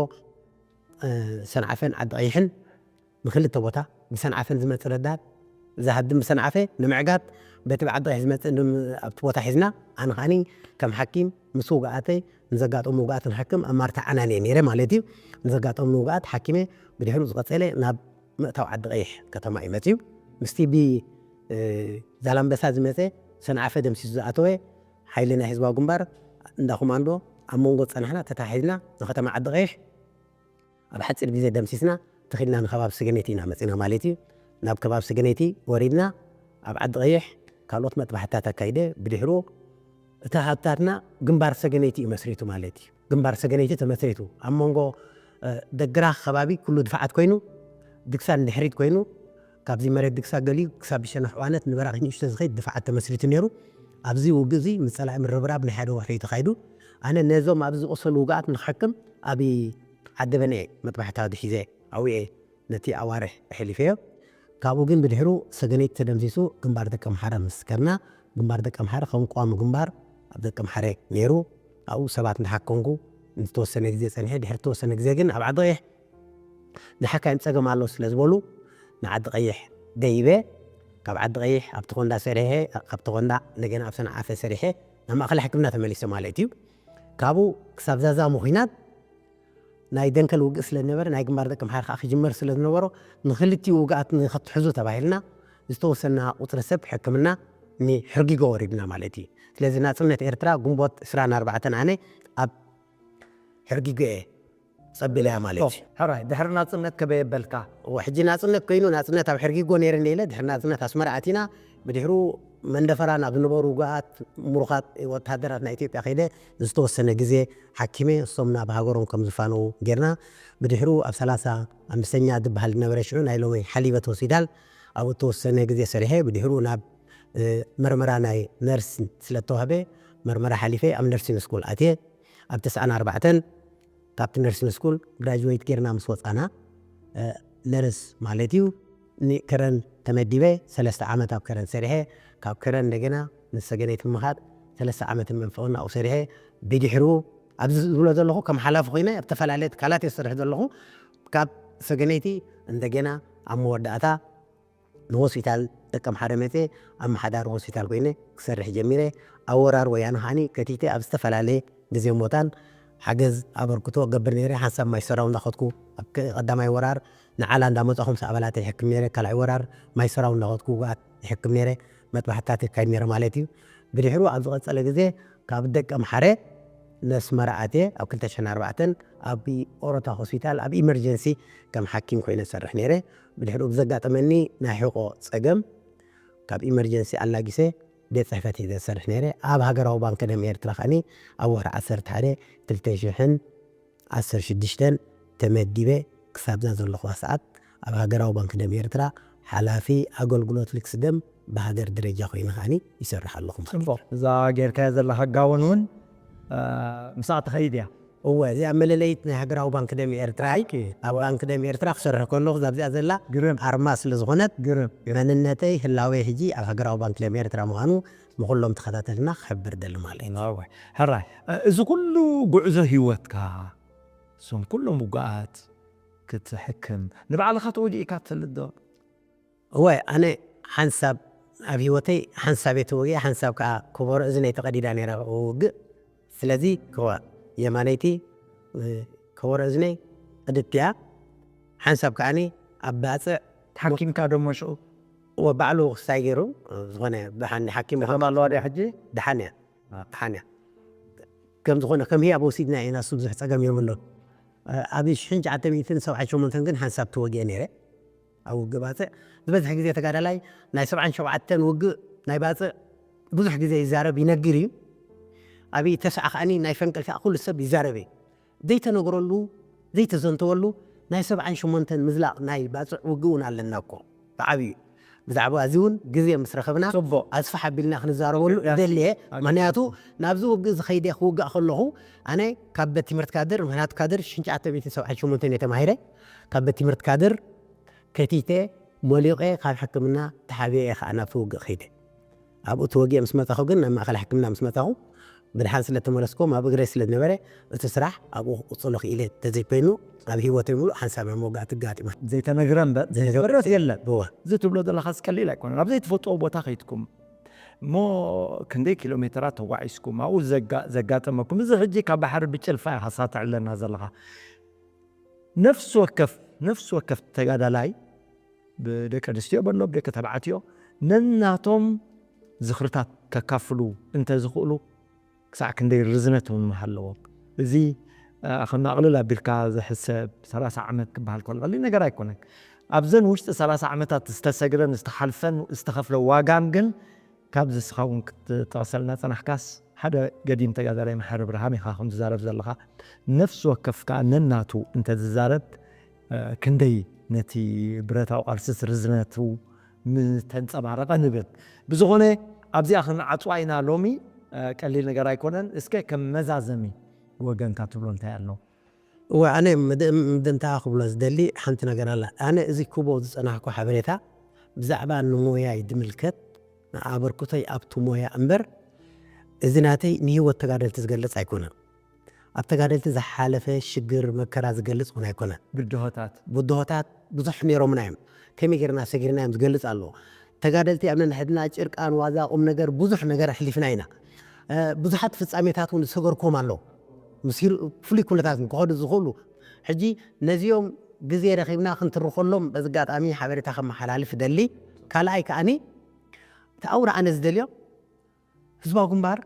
እ፣ ሰንዓፈን ዓዲ ቀይሕን ብክልተ ቦታ ብሰንዓፈን ዝመጽእ ረዳት፣ እዛ ሃድም ብሰንዓፈ ንምዕጋት በቲ ብዓዲ ቀይሕ ዝመጽእ ንም-፣ ኣብቲ ቦታ ሒዝና፣ ኣነ ከኣኒ ከም ሓኪም ምስ ውግኣተይ ንዘጋጠሙ ውግኣት ንሓክም ኣብ ማርታ ዓናንየ ነይረ ማለት እዩ። ንዘጋጠሙ ውግኣት ሓኪመ ብድሕሩ ዝቐጸለ ናብ ምእታው ዓዲ ቀይሕ ከተማ እዩ መጽዩ። ምስቲ ብ፣ እ፣ ዛላምበሳ ዝመጸ ሰንዓፈ ደምሲሱ ዝኣተወ ሓይሊ ናይ ህዝባዊ ግንባር እንዳ ኮማንዶ ኣብ መንጎ ዝጸናሕና ተታሒዝና ንከተማ ዓዲ ቀይሕ ኣብ ሓጺር ግዜ ደምሲስና ተኺልና ንከባቢ ሰገነይቲ ኢና መጺና ማለት እዩ። ናብ ከባቢ ሰገነይቲ ወሪድና ኣብ ዓዲ ቀይሕ ካልኦት መጥባሕትታት ኣካይደ። ብድሕሩ እቲ ሃፍትታትና ግንባር ሰገነይቲ እዩ መስሪቱ ማለት እዩ። ግንባር ሰገነይቲ ተመስሪቱ ኣብ መንጎ፣ እ፣ ደግራ ከባቢ ኩሉ ድፋዓት ኮይኑ፣ ድግሳ ንድሕሪት ኮይኑ፣ ካብዚ መሬት ድግሳ ገሊኡ ክሳብ ብሸነኽ ዕዋነት ንበራኺ ንእሽቶ ዝኸይድ ድፋዓት ተመስሪቱ ነይሩ። ኣብዚ ውግእ እዚ ምስ ጸላኢ ምርብራብ ናይ ሓደ ወርሒ እዩ ተኻይዱ። ኣነ ነዞም ኣብዚ ዝቆሰሉ ውግኣት ንክሕክም ኣብ ዓዲ በንኤ መጥባሕቲ ሒዘ ኣብየ ነቲ ኣዋርሕ ኣሕሊፈዮ። ካብኡ ግን ብድሕሩ ሰገነይቲ ተደምሲሱ ግንባር ደቀምሓረ ምስ ከድና፣ ግንባር ደቀምሓረ ከም ቋሚ ግንባር ኣብ ደቀምሓረ ነይሩ። ኣብኡ ሰባት እንዳሓከምኩ ንዝተወሰነ ግዜ ጸኒሐ። ድሕሪ ዝተወሰነ ግዜ ግን ኣብ ዓዲ ቀይሕ ንሓካይም ጸገም ኣሎ ስለ ዝበሉ ንዓዲ ቀይሕ ደይበ። ካብ ዓዲ ቀይሕ ኣብ ተኾንዳ ሰሪሐ፣ ካብ ተኾንዳ እንደገና ኣብ ሰንዓፈ ሰሪሐ ናብ ማእከል ሕክምና ተመሊሰ ማለት እዩ። ካብኡ ክሳብ ዛዛሙ ኲናት ናይ ደንከል ውግእ ስለ ዝነበረ፣ ናይ ግንባር ደቀምሓረ ከኣ ክጅመር ስለ ዝነበሮ፣ ንክልቲኡ ውግኣት ንኸትሕዙ ተባሂልና ዝተወሰና ቁጽሪ ሰብ ሕክምና ንሕርጊጎ ወሪድና ማለት እዩ። ስለዚ ናጽነት ኤርትራ ግንቦት ዕስራን ኣርባዕተን ኣነ ኣብ ሕርጊጎ እየ ጸቢለያ ማለት እዩ። ሕራይ፣ ድሕሪ ናጽነት ከበየ በልካ? እወ፣ ሕጂ ናጽነት ኮይኑ፣ ናጽነት ኣብ ሕርጊጎ ነይረ እንደ ኢለ፣ ድሕሪ ናጽነት ኣስመራ ኣቲና፣ ብድሕሩ መንደፈራ ናብ ዝነበሩ ውጉኣት ምሩኻት ወተሃደራት ናይ ኢትዮጵያ ከይደ ዝተወሰነ ግዜ ሓኪመ፣ እሶም ናብ ሃገሮም ከም ዝፋነዉ ጌርና። ብድሕሩ ኣብ ሰላሳ ኣምስተኛ ዝበሃል ዝነበረ ሽዑ ናይ ሎሚ ሓሊበት ሆስፒታል ኣብኡ እተወሰነ ግዜ ሰሪሐ። ብድሕሩ ናብ፣ እ፣ መርመራ ናይ ነርስ ስለ እተዋህበ መርመራ ሓሊፈ ኣብ ነርሲንግ ስኩል ኣትየ። ኣብ ተስዓን ኣርባዕተን ካብቲ ነርሲንግ ስኩል ግራጅዌት ጌርና ምስ ወጻና፣ እ፣ ነርስ ማለት እዩ፣ ንከረን ተመዲበ። ሰለስተ ዓመት ኣብ ከረን ሰሪሐ። ካብ ከረን እንደገና ንሰገነይቲ ምኻድ ሰለስተ ዓመትን መንፈቕን ኣብኡ ሰሪሐ። ብድሕሩ ኣብዚ ዝብሎ ዘለኹ ከም ሓላፊ ኮይነ ኣብ ዝተፈላለየ ትካላት እየ ዝሰርሕ ዘለኹ። ካብ ሰገነይቲ እንደገና ኣብ መወዳእታ ንሆስፒታል ደቀምሓረ መጽየ፣ ኣመሓዳሪ ሆስፒታል ኮይነ ክሰርሕ ጀሚረ። ኣብ ወራር ወያነ ከዓኒ ከቲተ ኣብ ዝተፈላለየ ግዜን ቦታን ሓገዝ ኣበርክቶ እገብር ነይረ። ሓንሳብ ማይ ሰራው እንዳኸድኩ ኣብ ክ-፣ ቀዳማይ ወራር ንዓላ እንዳመጻኹ ምስ ኣባላት ይሕክም ነይረ። ካልኣይ ወራር ማይ ሰራው እንዳኸድኩ ውጉኣት ይሕክም ነይረ። መጥባሕትታት የካይድ ነይረ ማለት እዩ። ብድሕሩ ኣብ ዝቐጸለ ግዜ ካብ ደቀምሓረ ነስመራ ኣትየ ኣብ ክልተ ሽሕን ኣርባዕተን ኣብ ኦሮታ ሆስፒታል ኣብ ኢመርጀንሲ ከም ሓኪም ኮይነ ዝሰርሕ ነይረ። ብድሕሪኡ ብዘጋጠመኒ ናይ ሕቆ ጸገም ካብ ኢመርጀንሲ ኣላጊሰ ቤት ጽሕፈት ሒዘ ዝሰርሕ ነይረ። ኣብ ሃገራዊ ባንክ ደም ኤርትራ ከኣኒ ኣብ ወርሒ ዓሰርተ ሓደ ክልተ ሽሕን ዓሰርተ ሽዱሽተን ተመዲበ ክሳብዛ ዘለኹዋ ሰዓት ኣብ ሃገራዊ ባንክ ደም ኤርትራ ሓላፊ ኣገልግሎት ልግሲ ደም ብሃገር ደረጃ ኮይነ ከኣኒ ይሰርሕ ኣለኹ ማለት እዩ። ጽቡቕ። እዛ ጌርካያ ዘለኻ ጋውን እውን፣ እ፣ ምስኣ ትኸይድ እያ። እወ፣ እዚኣ መለለይት ናይ ሃገራዊ ባንክ ደም ኤርትራ እያ። ኣብ ባንክ ደም ኤርትራ ክሰርሕ ከለኹ እዛ ኣብዚኣ ዘላ ግርም። ኣርማ ስለ ዝኾነት፣ ግርም። መንነተይ፣ ህላወይ ሕጂ ኣብ ሃገራዊ ባንክ ደም ኤርትራ ምዃኑ ንኹሎም ተኸታተልና ክሕብር ደሊ ማለት እዩ። እወ። ሕራይ፣ እ፣ እዚ ኩሉ ጉዕዞ ህይወትካ፣ እዞም ኩሎም ውጉኣት ክትሕክም፣ ንባዕልኻ ተወጊእካ ትፈልጥ ዶ? እወ፣ ኣነ ሓንሳብ ኣብ ህይወተይ ሓንሳብ እየ ተወጊአ፣ ሓንሳብ ከኣ ከበሮ እዝነይ ተቐዲዳ ነይራ ውግእ። ስለዚ፣ እወ፣ የማነይቲ፣ እ፣ ከበሮ እዝነይ ቅድድቲ እያ። ሓንሳብ ከኣኒ ኣብ ባጽዕ ተሓኪምካ ዶ እሞ ሽዑ? እወ፣ ባዕሉ ክስታይ ገይሩ፣ ዝኾነ ብሓኒ ሓኪም ተኸም ኣለዋ ድያ ሕጂ? ደሓን እያ። አ። ደሓን እያ። ከም ዝኾነ፣ ከም ህያብ ወሲድና ኢና፣ እሱ ብዙሕ ጸገም የብሉን። እ፣ ኣብ ሽሕን ትሽዓተ ሚእትን ሰብዓን ሸሞንተን ግን ሓንሳብ ተወጊአ ነይረ። ኣብ ውግእ ባጽዕ ዝበዝሕ ግዜ ተጋዳላይ ናይ ሰብዓን ሸውዓተን ውግእ ናይ ባጽዕ ብዙሕ ግዜ ይዛረብ ይነግር እዩ። ኣብይ ተስዓ ከኣኒ ናይ ፈንቅል ከኣ ኩሉ ሰብ ይዛረብ እዩ። ዘይተነግረሉ፣ ዘይተዘንተወሉ ናይ ሰብዓን ሸሞንተን ምዝላቕ ናይ ባጽዕ ውግእ እውን ኣለና እኮ ብዓብዩ። ብዛዕባ እዚ እውን ግዜ ምስ ረኸብና ጽቡቕ። ኣስፍሕ ኣቢልና ክንዛረበሉ ያ-፣ እደሊ እየ። ኦኬ። ምኽንያቱ ናብዚ ውግእ እዚ ከይደ ክውጋእ ከለኹ ኣነ ካብ ቤት ትምህርቲ ካድር፣ ምኽንያቱ ካድር ሽሕን ትሽዓተ ሚእትን ሰብዓን ሸሞንተን እየ ተማሂረ። ካብ ቤት ትምህርቲ ካድር ከቲተ፣ ሞሊቐ፣ ካብ ሕክምና ተሓቢኤ እየ ከዓ ናብቲ ውግእ ከይደ። ኣብኡ ተወጊአ ምስ መጻኹ ግን፣ ናብ ማእከል ሕክምና ምስ መጻኹ፣ ብድሓን ስለ ተመለስኩ፣ ኣብ እግረይ ስለ ዝነበረ፣ እቲ ስራሕ ኣብኡ ክቕጽሎ ክኢለ። እንተዘይኮይኑ፣ ኣብ ህይወተይ ሙሉእ ሓንሳብ ናይ መውጋእቲ ኣጋጢማ። ዘይተነግረ እምበር ዘይተነግረ። ዘይተፈረስ የለን። እወ። እዚ ትብሎ ዘለኻስ ቀሊል ኣይኮነን። ኣብ ዘይትፈልጥዎ ቦታ ከይድኩም እሞ ክንደይ ኪሎ ሜተራት ተጓዒዝኩም ኣብኡ ዘጋ-፣ ዘጋጠመኩም። እዚ ሕጂ ካብ ባሕሪ ብጭልፋ ኢኻ ሳትዕለና ዘለኻ። ነፍሲ ወከፍ፣ ነፍሲ ወከፍ ተጋዳላይ ብደቂ ኣንስትዮ በሎ፣ ብደቂ ተባዕትዮ ነናቶም ዝኽርታት ከካፍሉ እንተዝኽእሉ ክሳዕ ክንደይ ርዝነት እውን ምሃለዎም። እዚ፣ እ፣ ከም ኣቕልል ኣቢልካ ዝሕሰብ ሰላሳ ዓመት ክበሃል ከሎ ቀሊል ነገር ኣይኮነን። ኣብዘን ውሽጢ ሰላሳ ዓመታት ዝተሰግረን ዝተሓልፈን ዝተኸፍለ ዋጋን ግን ካብዚ እስኻ እውን ክትጠቕሰልና ጸናሕካስ፣ ሓደ ገዲም ተጋዳላይ መሓሪ ብርሃም ኢኻ ከም ትዛረብ ዘለኻ። ነፍሲ ወከፍ ከኣ ነናቱ እንተዝዛረብ፣ እ፣ ክንደይ ነቲ ብረታዊ ቃልስስ ርዝነቱ ምተንጸባረቐ ንብል። ብዝኾነ ኣብዚኣ ክንዓጽዋ ኢና ሎሚ፣ እ፣ ቀሊል ነገር ኣይኮነን። እስከ ከም መዛዘሚ ወገንካ ትብሎ እንታይ ኣሎ? እወ፣ ኣነ ምድ-፣ ምድምታ ክብሎ ዝደሊ ሓንቲ ነገር ኣላ። ኣነ እዚ ክቦ ዝጸናሕኩ ሓበሬታ ብዛዕባ ንሞያይ ዝምልከት፣ ንኣበርክቶይ ኣብቲ ሞያ እምበር፣ እዚ ናተይ ንህይወት ተጋደልቲ ዝገልጽ ኣይኮነን። ኣብ ተጋደልቲ ዝሓለፈ ሽግር መከራ ዝገልጽ እውን ኣይኮነን። ብድሆታት። ብድሆታት ብዙሕ ነይሮምና እዮም። ከመይ ጌርና ሰጊርና እዮም ዝገልጽ ኣሎ። ተጋደልቲ ኣብ ነንሕድና ጭርቃን ዋዛ ቁም ነገር ብዙሕ ነገር ኣሕሊፍና ኢና። እ፣ ብዙሓት ፍጻሜታት እውን ዝሰገርኩም ኣለዉ። ምስ ሂል-፣ ፍሉይ ኩነታት ክኸዱ ዝኽእሉ። ሕጂ ነዚኦም ግዜ ረኺብና ክንትርኸሎም በዚ ኣጋጣሚ ሓበሬታ ከመሓላልፍ እደሊ። ካልኣይ ከኣኒ፣ እቲ ኣውራ ኣነ ዝደልዮ ህዝባዊ ግንባር፣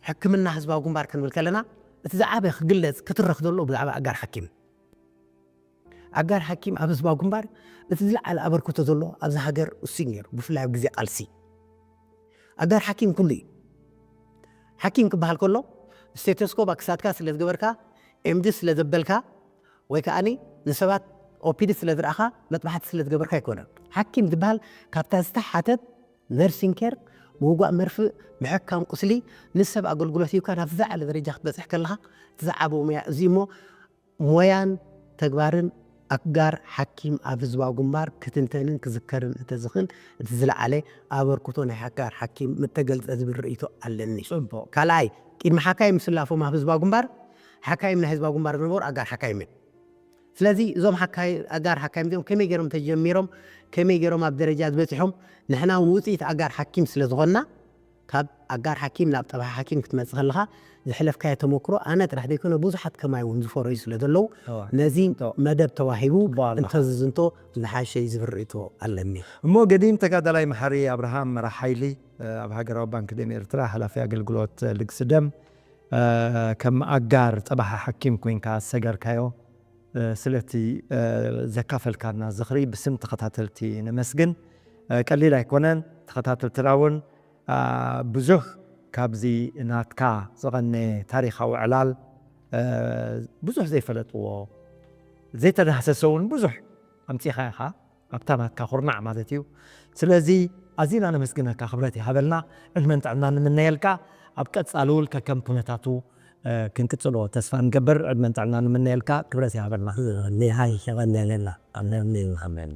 ሕክምና ህዝባዊ ግንባር ክንብል ከለና፣ እቲ ዝዓበ ክግለጽ፣ ክትረኽ ዘሎ ብዛዕባ ኣጋር ሓኪም። ኣጋር ሓኪም ኣብ ህዝባዊ ግንባር እቲ ዝለዓለ ኣበርክቶ ዘሎ ኣብዚ ሃገር እሱ እዩ ነይሩ፣ ብፍላይ ኣብ ግዜ ቃልሲ። ኣጋር ሓኪም ኩሉ እዩ። ሓኪም ክበሃል ከሎ፣ ስቴቶስኮፕ ኣብ ክሳድካ ስለ ዝገበርካ፣ ኤምዲ ስለ ዘበልካ፣ ወይ ከኣኒ ንሰባት ኦፒዲ ስለ ዝረኣኻ፣ መጥባሕቲ ስለ ዝገበርካ ኣይኮነን። ሓኪም ዝበሃል ካብታ ዝተሓተት ነርሲንግ ኬር፣ ምውጋእ መርፍእ፣ ምሕካም ቁስሊ፣ ንሰብ ኣገልግሎት ሂብካ ናብ ዝለዓለ ደረጃ ክትበጽሕ ከለኻ፣ እቲ ዝዓበ ሞያ እዚ እሞ፣ ሞያን ተግባርን ኣጋር ሓኪም ኣብ ህዝባዊ ግንባር ክትንተንን ክዝከርን እንተዝኽእል፣ እቲ ዝለዓለ ኣበርክቶ ናይ ኣጋር ሓኪም ምተገልጸ ዝብል ርእይቶ ኣለኒ። ጽቡቕ። ካልኣይ፣ ቅድሚ ሓካይም ምስላፎም ኣብ ህዝባዊ ግንባር፣ ሓካይም ናይ ህዝባዊ ግንባር ዝነበሩ ኣጋር ሓካይም እዮም። ስለዚ እዞም ሓካይ-፣ ኣጋር ሓካይም እዚኦም ከመይ ገይሮም ተጀሚሮም፣ ከመይ ገይሮም ኣብ ደረጃ ዝበጺሖም፣ ንሕና እውን ውጽኢት ኣጋር ሓኪም ስለ ዝኾንና፣ ካብ ኣጋር ሓኪም ናብ ጠባሒ ሓኪም ክትመጽእ ከለኻ፣ ዝሕለፍካዮ ተመክሮ ኣነ ጥራሕ ዘይኮነ ብዙሓት ከማይ እውን ዝፈረዩ ስለ ዘለዉ፣ እዋ። ነዚ እቶ። መደብ ተዋሂቡ ጽቡቕ ኣለኻ። እንተዝዝንቶ ዝሓሸ እዩ ዝብል ርእይቶ ኣለኒ። እሞ ገዲም ተጋዳላይ መሓሪ ኣብርሃም መራሕ ሓይሊ፣ እ፣ ኣብ ሃገራዊ ባንክ ደም ኤርትራ ሓላፊ ኣገልግሎት ልግሲ ደም፣ እ፣ ከም ኣጋር ጠባሒ ሓኪም ኮይንካ ዝሰገርካዮ፣ እ፣ ስለቲ፣ እ፣ ዘካፈልካና ዝኽሪ ብስም ተኸታተልቲ ነመስግን። እ፣ ቀሊል ኣይኮነን። ተኸታተልትና እውን፣ እ፣ ብዙሕ ካብዚ ናትካ ዝቐነ ታሪኻዊ ዕላል፣ እ፣ ብዙሕ ዘይፈለጥዎ፣ ዘይተዳህሰሰ እውን ብዙሕ ኣምጺኻ ኢኻ። ኣብታ ናትካ ኩርናዕ ማለት እዩ። ስለዚ ኣዚና ነመስግነካ፣ ክብረት ይሃበልና፣ ዕድመን ጥዕናን ንምነየልካ። ኣብ ቀጻሊ እውን ከከም ኩነታቱ ክንቅጽሎ ተስፋ ንገብር። ዕድመን ጥዕና ንምነየልካ። ክብረት ይሃበልና። ኒሃይ ሸቐለለና። ኣሜን።